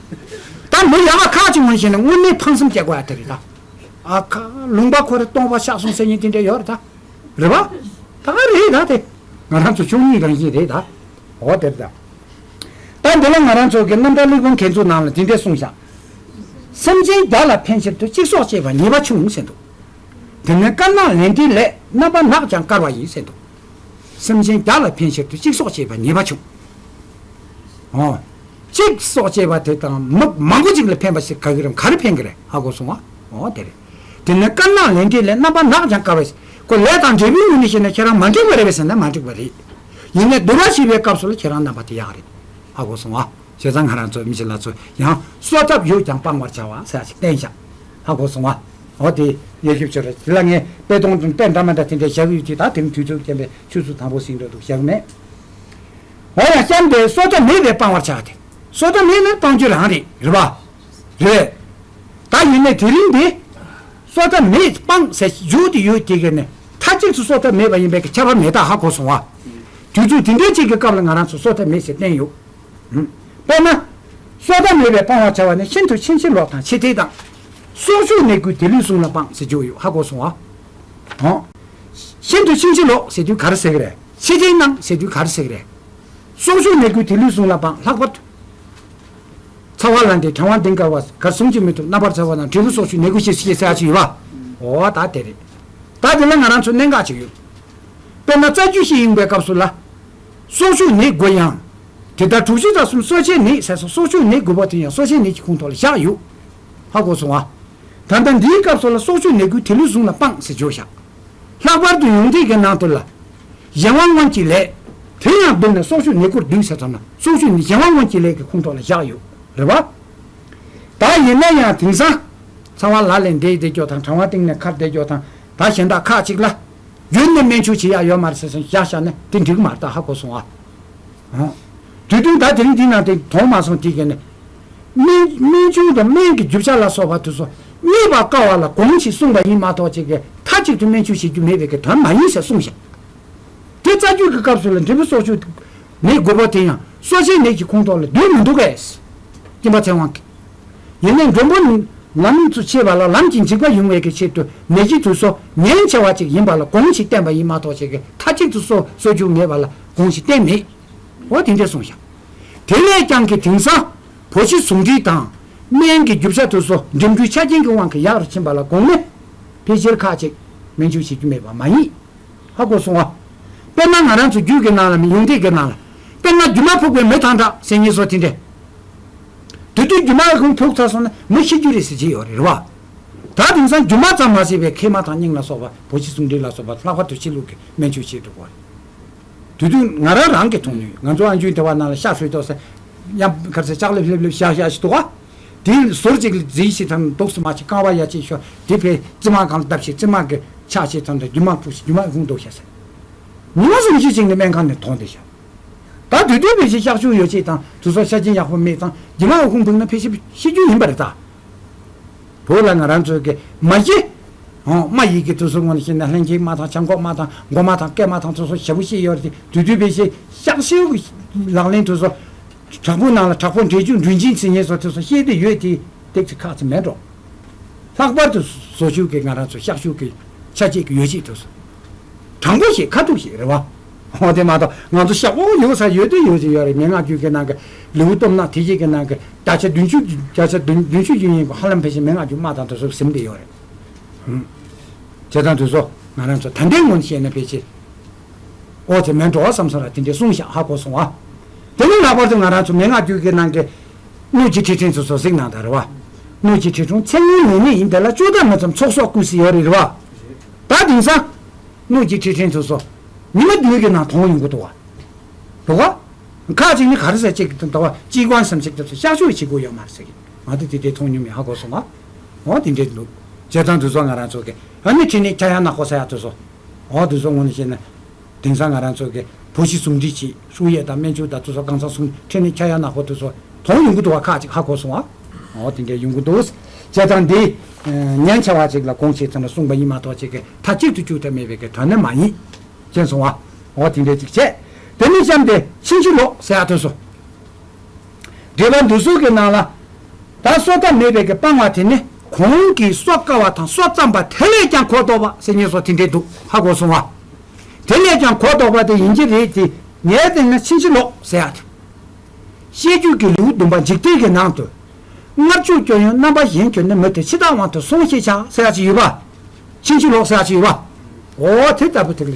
ད་མི་ཡག་པ་ཁག་ཅིག་ངོ་ཤེས་ན་དངོས་གནས་ཕངས་སེམས་སྐྱེ་དགོས་ཡ་དེ་རེད་ད། ཨ་ཁ་ལུང་པ་ཁོ་རེ་སྟོང་པ་ཤག་སོང་ཟེར་མཁན་དེ་འདྲ་ཡོད་རེད་ད། རེད་པ། ད་ག་རེད་ད་དེ། ང་རང་ཚོ་ཆོས་ཉིད་རང་བཞིན་རེད་ད། འོ་དེ་རེད་ད། ད་འདི་ལ་ང་རང་ཚོ་གི་རྣམ་ཐར་ཀློག་མཁན་ཚོའི་ནང་ལ་དེ་འདྲས་གསུངས་ཤག་སེམས་ཅན་བདག་ལ་ཕན་ཕྱིར་དུ། གཅིག་སྲོག་བཅད་པ་ཉེས་པ་ཆུང་ཟེར་འདུག་དེ་ནས་དཀར་ནག་ལས་འབྲས་ལས། རྣམ་པར་སྣག་ཀྱང་དཀར་བ་ཡིན་ཟེར་འདུག་སེམས་ཅན་བདག་ལ་ཕན་ཕྱིར་དུ། གཅིག་སྲོག་བཅད་པ་ཉེས་པ་ཆུང་། འོ། གཅིག་སྲོག་བཅད་པ་དེ་དང་མི་མང་པོ་ཅིག་ལ་ཕན་པ་ཞིག་ག་གི་རེད། ག་རེ་ཕན་གི་རེད། ཧ་གོ་སོང་ང་། འོ་དེ་རེད། དེ་ནས་དཀར་ནག་ལས་འབྲས་ལས། རྣམ་པར་སྣག་ཀྱང་དཀར་བ་ཞིག་ཁོ་ལས་དང་འབྲས་བུའི་ངོས་ནས་བཤད་ན་ཁྱེད་རང་མ་འགྲིག་པ་རེད་པས་ཟེར་ན་མ་འགྲིག་པ་རེད། ཡིན་ནའི་སྡུག་པ་བྱེད་པའི་སྐབས་སུ་ལ་ཁྱེད་རང་རྣམ་པ་དེ་ཡག་རེད། ཧ་གོ་སོང་ང་། བྱས་ཙང་ང་རང་ཚོ་མི་ཞིག་ལ་ཚོ་ཡང་གསོད་ཐབས་ཡོད་ཀྱང་སྤང་བར་བྱ་བ་ཟེར་ཞིག་བསྟན་ཤག་ཧ་གོ་སོང་ང་། འོ་དེ་ཡེ་ཤུབ་ཆོས་རེད། དེ་ལ་ངས་དཔེ་སྟོང་དང་བསྟན་འདྲ་མ་འདྲ་དེ་འདྲ་བཞག་གི་ཡོད་དེ། ད་དེ་རིང་དུས་ཚོད་རྐྱེན་པས་ཆུ་ཚོད་དང་པོ་ཟིན་འགྲོ་འདུག་བཞག་མེད། འོ་ཡ་གཤམ་དེ་གསོད་ཐབས་མེད་པས་སྤང་བར་བྱ་སྟེ། གསོད་ཐབས་མེད་ན་སྤང་རྒྱུ་རང་རེད། རེད་པ། རེད། ད་ཡིན་ནའི་དེ་རིང་འདི་གསོད་ཐབས་མེད་སྤང་ཟེར་བརྗོད་དེ་ཡོད་དེ་ག་ནས་མཐའ་གཅིག་ཏུ་གསོད་ཐབས་མེད་པ་ཡིན་པའི་ཁྱབ་པ་མེད་ད། ཧ་གོ་སོང་ང་། དུས་ཚོད་དེ་འདྲའི་གཅིག་གི་སྐབས་ལ་ང་རང་ཚོ་གསོད་ཐབས་མེད་ཟེར་བསྟན་ཡོད། དཔེར་ན། གསོད་ཐབས་མེད་པས་སྤང་བར་བྱ་བ་ནི། ཤིན་ཏུ་ཕྱིན་ཅི་ལོག་དང་ཕྱི་ཐེག་དང་། སྲོག་ཆགས་ནད་ཀུན་དེ་ལུས་བཟུང་ལ་སྤང་ཟེར་བརྗོད་ཡོད། ཧ་གོ་སོང་ང་། ཨོ། ཤིན་ཏུ་ཕྱིན་ཅི་ལོག་ཟེར་དུས་ག་རེ་ཟེར་གི་རེད། ཕྱི་ཐེག་དང་ཟེར་དུས་ག་རེ་ཟེར་གི་རེད། སྲོག་ཆགས་ནད་ཀུན་དེ་ལུས་བཟུང་ལ་སྤང་། ལྷག་པར་དུ། ཚ་བ་ལངས་ཏེ་གྲང་བ་ལྡང་དཀའ་བ། གར་སོང་ཅི་མི་ཐུབ། རྣམ་པར་ཚ་བ་དང་འབྲས་བུ་སྲོག་ཆགས་ནད་ཀུན་ཞེས་ཟེར་ཡ་ཅིག་ཡོད་པ། འོ་ད་དེ་རེད། ད་དེ་ལ་ང་རང་ཚོ་གནད་འགག་ཅིག་ཡོད། དཔེར་ན་རྩ་རྒྱུད་བཤད་ཡོང་པའི་སྐབས་སུ་ལ། སྲོག་ཆགས་ནད་དགུ་ཡང་། དེ་ལྟར་དྲུག་ཅུ་རྩ་གསུམ་གསོ་དཔྱད་ནད་ཟེར་སོ། སྲོག་ཆགས་ནད་དགུ་པོ་དེ་ཡང་གསོ་དཔྱད་ནད་ཀྱི་ཁོངས་གཏོགས་ལ་བཞག་ཡོད། ཧ་གོ་སོང་ང་། ད་ལྟ་འདིའི་སྐབས་སུ་ལ་སྲོག་ཆགས་ནད་ཀུན་དེ་ལུས་བཟུང་ལ་སྤང་ཟེར་བརྗོད་བཞག་ལྷག་པར་དུ་ཡོངས་གཏད་ཀྱི་ནང་དུ་ལ། གཞན་དབང་མངོན་གྱི་ལས། དེ་ཡང་བསྡུ་ནས་སྲོག་ཆགས་ནད་དགུར་བསྡུས་ཟེར་ཙམ་ན་སྲོག་ཆགས་ནི་གཞན་དབང་མངོན་གྱི་ལས་ཀྱི་ཁོངས་གཏོགས་ལ་བཞག་ཡོད། རེད་པ། ད་ཡིན་ན་ཡང་དེང་སང་། ཚ་བ་ལ་ལས་འདས་བསྡད་རྒྱུ་དང་གྲང་བ་སྟེང་ནས་ཁར་བསྡད་རྒྱུ་དང་ད་གཞན་དག་ཁག་ཅིག་ལ། རྒྱུན་ནས་སྨན་བཅོས་བྱེད་ཡ་ཡོད་མ་རེད་ཟེར་བཞག་བཞག་ན་དེ་འགྲིག་གི་མ་རེད་ད། ཧ་གོ་སོང་ཨ། ཨོ། དུས་ཐུང་ད་དེ་རིང་འདི་ནང་དེ་དོན་མ་སོང་དེ་ག་ནས། སྨན་སྨན་ཆུང་དང་སྨན་གྱི་རྒྱུ་ཆ་ལ་སོགས་པ་དེ་ཚོ་རྙེད་པར་དཀའ་བ་ལ་དགོངས་ཞེས་གསུངས་པ་ཡིན་མ་གཏོགས་ཅིག་གིས་མཐའ་གཅིག་ཏུ་སྨན་བཅོས་བྱེད་རྒྱུ་མེད་པའི་གི་དོན་མ་ཡིན་ཟེར་གསུངས་ཤག་དེ་རྩ་རྒྱུད་ཀྱི་སྐབས་སུ་ལ་འབྲས་བུ་སྲོག་ཆགས་ནད་དགུ་པོ་དེ་ཡང་གསོ་དཔྱད་ནད་ཀྱི་ཁོངས་གཏོགས་ལ་འདུས་མི་འདུག་གས། སྐྱེ་འཕེལ་ཚེ་དབང་གིས། ཡིན་ནའི་མགྲོན་པོ་ནི་ལམ་དུ་ཆས་པ་ལ་ལམ་གྱི་འཇིགས་པ་ཡོང་བའི་གི་ཆེད་དུ་ནད་ཀྱི་དུག་གསོ་ཉེན་ཆེ་བ་ཅིག་ཡིན་པ་ལ་དགོངས་ཞེས་བསྟན་པ་ཡིན་མ་གཏོགས་ཅིག་གིས་མཐའ་གཅིག་ཏུ་གསོ་གསོ་རྒྱུ་མེད་པ་ལ་དགོངས་ཞེས་བསྟན་མེད། འོ་དེ་འདྲས་གསུངས་ཤག་དེ་ལས་ཀྱང་གི་དེང་སང་བོ་ཆེ་ཟུང་འབྲེལ་དང་སྨན་གྱི་རྒྱུ་ཆ་དེ་ཚོ་འགྲིམ་འགྲུལ་ཆ་རྐྱེན་གྱི་དབང་གིས་ཡག་རུ་ཕྱིན་པ་ལ་དགོངས་ནས་ཕལ་ཆེར་ཁག་ཅིག་སྨན་བཅོས་བྱེད་རྒྱུ་མེད་པ་མ་ཡིན། ཧ་གོ་སོང་ཨ། དཔེར་ན་ང་རང་ཚོ་རྒྱུད་ཀྱི་ནང་ལ་མི་ཡོངས་གཏད་ཀྱི་ནང་ལ། དཔེར་ན་རྒྱུ་མ་ཕོག་པའི་མི་ཐང་དྲག་ཟེར་མཁན་ཚོ་དེ་འདྲས། དེ་དུས་རྒྱུ་མ་ཁུངས་ཕོག་ཚར་སོང་ན་མི་ཤི་རྒྱུ་རེད་ཟེར་གྱི་ཡོད་རེད་བ། ད་དེང་སང་རྒྱུ་མ་ཙམ་མ་ཟད་པའི་མཁལ་མ་དང་སྙིང་ལ་སོགས་པ་བོ་ཆེ་ཟུང་འབྲེལ་ལ་སོགས་པ་ལྷག་པར་དུ་ཕྱི་ལུགས་ཀྱི་སྨན་བཅོས་བྱེད་འགྲོ་གི་ཡོད་རེད། དེ་དུས་ང་རང་རང་གི་མཐོང་ནུས་ང་ཚོ་ཨ་འཇུའི་དེ་བ་ནང་ལ་ཤ་ཟོས་ཏོག་ཟེར། ཡང་ག་རེ་ཟེར་ལྕགས་ལེབ་ལེབ་ལེབ་བཞག་བཞག་ཞིག་འདུག་ག་དེའི་ཟུར་གཅིག་ལ་རྫིས་ཤིག་དང་རྡོག་སུ་མ་ཞིག་རྐང་པ་ཡ་གཅིག་ཤོར་དེ་ཕའི་རྩི་མ་གང་ལ་བརྡབ་ཤིག་རྩི་མ་གི་ཆག་ཤིག་དང་དུ་རྒྱུ་མ་ཕུག་ཤིག་རྒྱུ་མ་ཧུང་འདུག་ཤག་ཟེར། ཉི་མ་གསུམ་བཞི་ཅིག་ནས་སྨན་ཁང་ནས་ཐོན་བསྡད་ཤག་ད་དུས་དུས་ཕལ་ཆེར་གཤག་བཅོས་ཡོ་བྱད་དང་དུས་སོགས་ཆ་རྐྱེན་ཡག་པོ་མེད་ཙང་རྒྱུ་མ་ཧུང་ཕུག་ན་ཕལ་ཆེར་ཤི་རྒྱུ་ཡིན་པ་རེད་ད། བོད་ལ་ང་རང་ཚོའི་གི་མ་གཞི། ཨོ་རྨ་ཡི་གི་དུས་སུ་ངོ་ནས་བཤད་ན་ལྷན་སྐྱེས་རྨ་དང་བྱང་ཁོག་རྨ་དང་མགོ་རྨ་དང་སྐེ་རྨ་དང་དུས་སུ་ཞེ་པོ་ཅིག་ཡོད་རེད་དེ་དུས་དུས་ཕལ་ཆེར་གཤག་བཅོས་ཀྱི་ལག་ལེན་དུས་སུ། བྲག་ཕུག་ནང་ལ་བྲག་ཕུག་འདྲེས་རྒྱུ་འདྲུད་འཇིན་ཟེར་མཁན་སོགས་དེ་ཚོ་བཤད་དེ་ཡོད་དེ་ཏོག་ཙམ་ཁག་ཙམ་མེད་འགྲོ། ལྷག་པར་དུ་བཟོ་བཅུག་གི་ང་རང་ཚོ་གཤག་བཅོས་ཀྱི་ཆ་བྱད་ཀྱི་ཡོ་བྱད་དེ་ཚོ། དྲང་པོ་ཞིག་ཁ་ཐུག་ཞིག་རེད་བ། འོ་དེ་མ་གཏོགས་ང་ཚོ་གཤག་འོ་ཡོད་ས་ཡོད་དེ་ཡོད་ཅིག་ཡོད་རེད། མན་ངག་རྒྱུད་ཀྱི་ནང་གི་ལེའུ་སྟོབས་ནག་དེ་བཞིན་གྱི་ནང་གི་བརྒྱ་ཆ་བདུན་ཅུ་བརྒྱ་ཆ་བདུན་བདུན་ཅུ་ཡོད་ཡིན་གོ་ཧ་ལམ་ཕལ་ཆེར་མན་ངག་རྒྱུད་དམར་དང་དེ་ཚོ་ཟིན་བསྡད་ཡོད་རེད། བྱས་ཙང་དུས་ཚོད་ང་རང་ཚོ་ད་ལྟའི་ངོས་ནས་བཤད་ན་ཕལ་ཆེར། ཨོ་ཙེ་མེད་འགྲོ་བསམ་སོང་ར་དེ་འདྲའི་གསུངས་ཤག་ཧ་གོ་སོང་ཨ། དེ་ནས་ལྷག་པར་དུ་ང་རང་ཚོ་མན་ངག་རྒྱུད་ཀྱི་ནང་གི་སྣོད་ཀྱི་ཁྲི་ཕྲན་ཚོ་སོ་གཟིགས་གནང་དང་རེད་བ། སྣོད་ཀྱི་ཁྲི་ཕྲན་ཚེ་སྔོན་ནས་ནི་ཡིན་དེ་ལ་བཅུ་ཟླ་མི་ཙམ་ཚོགས་གསོག་བསྐུལ་སྲིད་ཡོད་རེད་རེད་བ། ད་དེང་སང་། སྣོད་ཀྱི་ཁྲི་ཕྲན་ཚོ་སོ། ཉི་མ་བདུན་གྱི་ནང་ཐོན་ཡོང་གི་འདུག་བ། འདུག་ག་ཁག་ཅིག་ནི་ག་རེ་ཟེར་ཅིག་གི་དུ་ཟླ་བ་གཅིག་གོང་སམ་ཞིག་ཏུ་གཤག་བཅོས་བྱེད་དགོས་ཡོད་མ་རེད་ཟེར་གི། ང་དེ་དེ་དེ་མཐོང་མྱོང་མེད་ཧ་གོ་སོང་ང་། འོ་དེ་འདྲས་འདུག་བྱས་ཙང་དུས་ཚོད་ང་རང་ཚོ་གི་ཨ་ནི་ཁྲི་ནི་ཁྱ་ཡ་ནག་པོ་ཟེར་ཡ་དུས་ཚོད། འོ་དུས་ཚོད་ངོ་ནས་བཤད་ན། དེང་སང་ང་རང་ཚོ་གི་བོད་ཕྱི་ཟུང་འབྲེལ་གྱིས་ཧྲུའུ་ཡེ་དང་སྨན་ཆུ་དང་དུས་ཚོད་གང་ཚང་སོང་ཁྲི་ནི་ཁྱ་ཡ་ནག་པོ་དུས་ཚོད་ དོན་ཡོང་གི་འདུག་བ། ཁག་ཅིག་ཧ་གོ་སོང་བ། འོ་དེ་འདྲའི་ཡོང་གི་འདུག། བྱས་ཙང་འདི་ཉན་ཆེ་བ་ཅིག་ལ་དགོངས་བཞེས་ཙམ་ལ་གསུངས་པ་ཡིན་མ་གཏོགས་ཅིག་གི་མཐའ་གཅིག་ཏུ་གཅིག་ཏུ་མེད་པའི་གི་དོན་ནི་མ་ཡིན། མཁྱེན་སོང་བ། འོ་དེ་འདྲའི་ཅིག་བྱས། དེ་ནས་གཤམ་དེ་ཕྱིན་ཅི་ལོག་ཟེར་ཡ་དེ་སོ། འགྲེལ་པ་འདི་ཚོ་གི་ནང་ལ། ད་གསོ་ཐབས་མེད་པའི་གི་སྤང་བ་དེ་ནི་གོང་གི་གསོ་དཀའ་བ་དང་གསོ་བརྩམས་པ་དེ་ལས་ཀྱང་གོ་ལྡོག་པ་ཟེར་ཉེས་སོགས་དེ་འདྲའི་འདུག། ཧ་གོ་སོང་བ། དེ་ལས་ཀྱང་གོ་ལྡོག་པ་དེ་ཡིན་གྱི་རེད་དེ། ངས་དེ་ནི་ཕྱིན་ཅི་ལོག་ཟེར་ཡ་དེ། བཤད་རྒྱུད་ཀྱི་ལེའུ་བདུན་པ་འཇིག་རྟེན་གྱི་ནང་དུ། སྔར་བྱུང་སྐྱོན་ཡོན་རྣམ་པ་གཞན་གྱུར་ནས། མུ་མཐུད་ཕྱི་ལྟར་དབང་དུ་སོང་ཞེས་བྱ་ཟེར་ཡ་ཅིག་ཡོད་པ། ཕྱིན་ཅི་ལོག་ཟེར་ཡ་ཅིག་ཡོད་པ། འོ་དེ་ལྟ་བུ་དེ་ལ།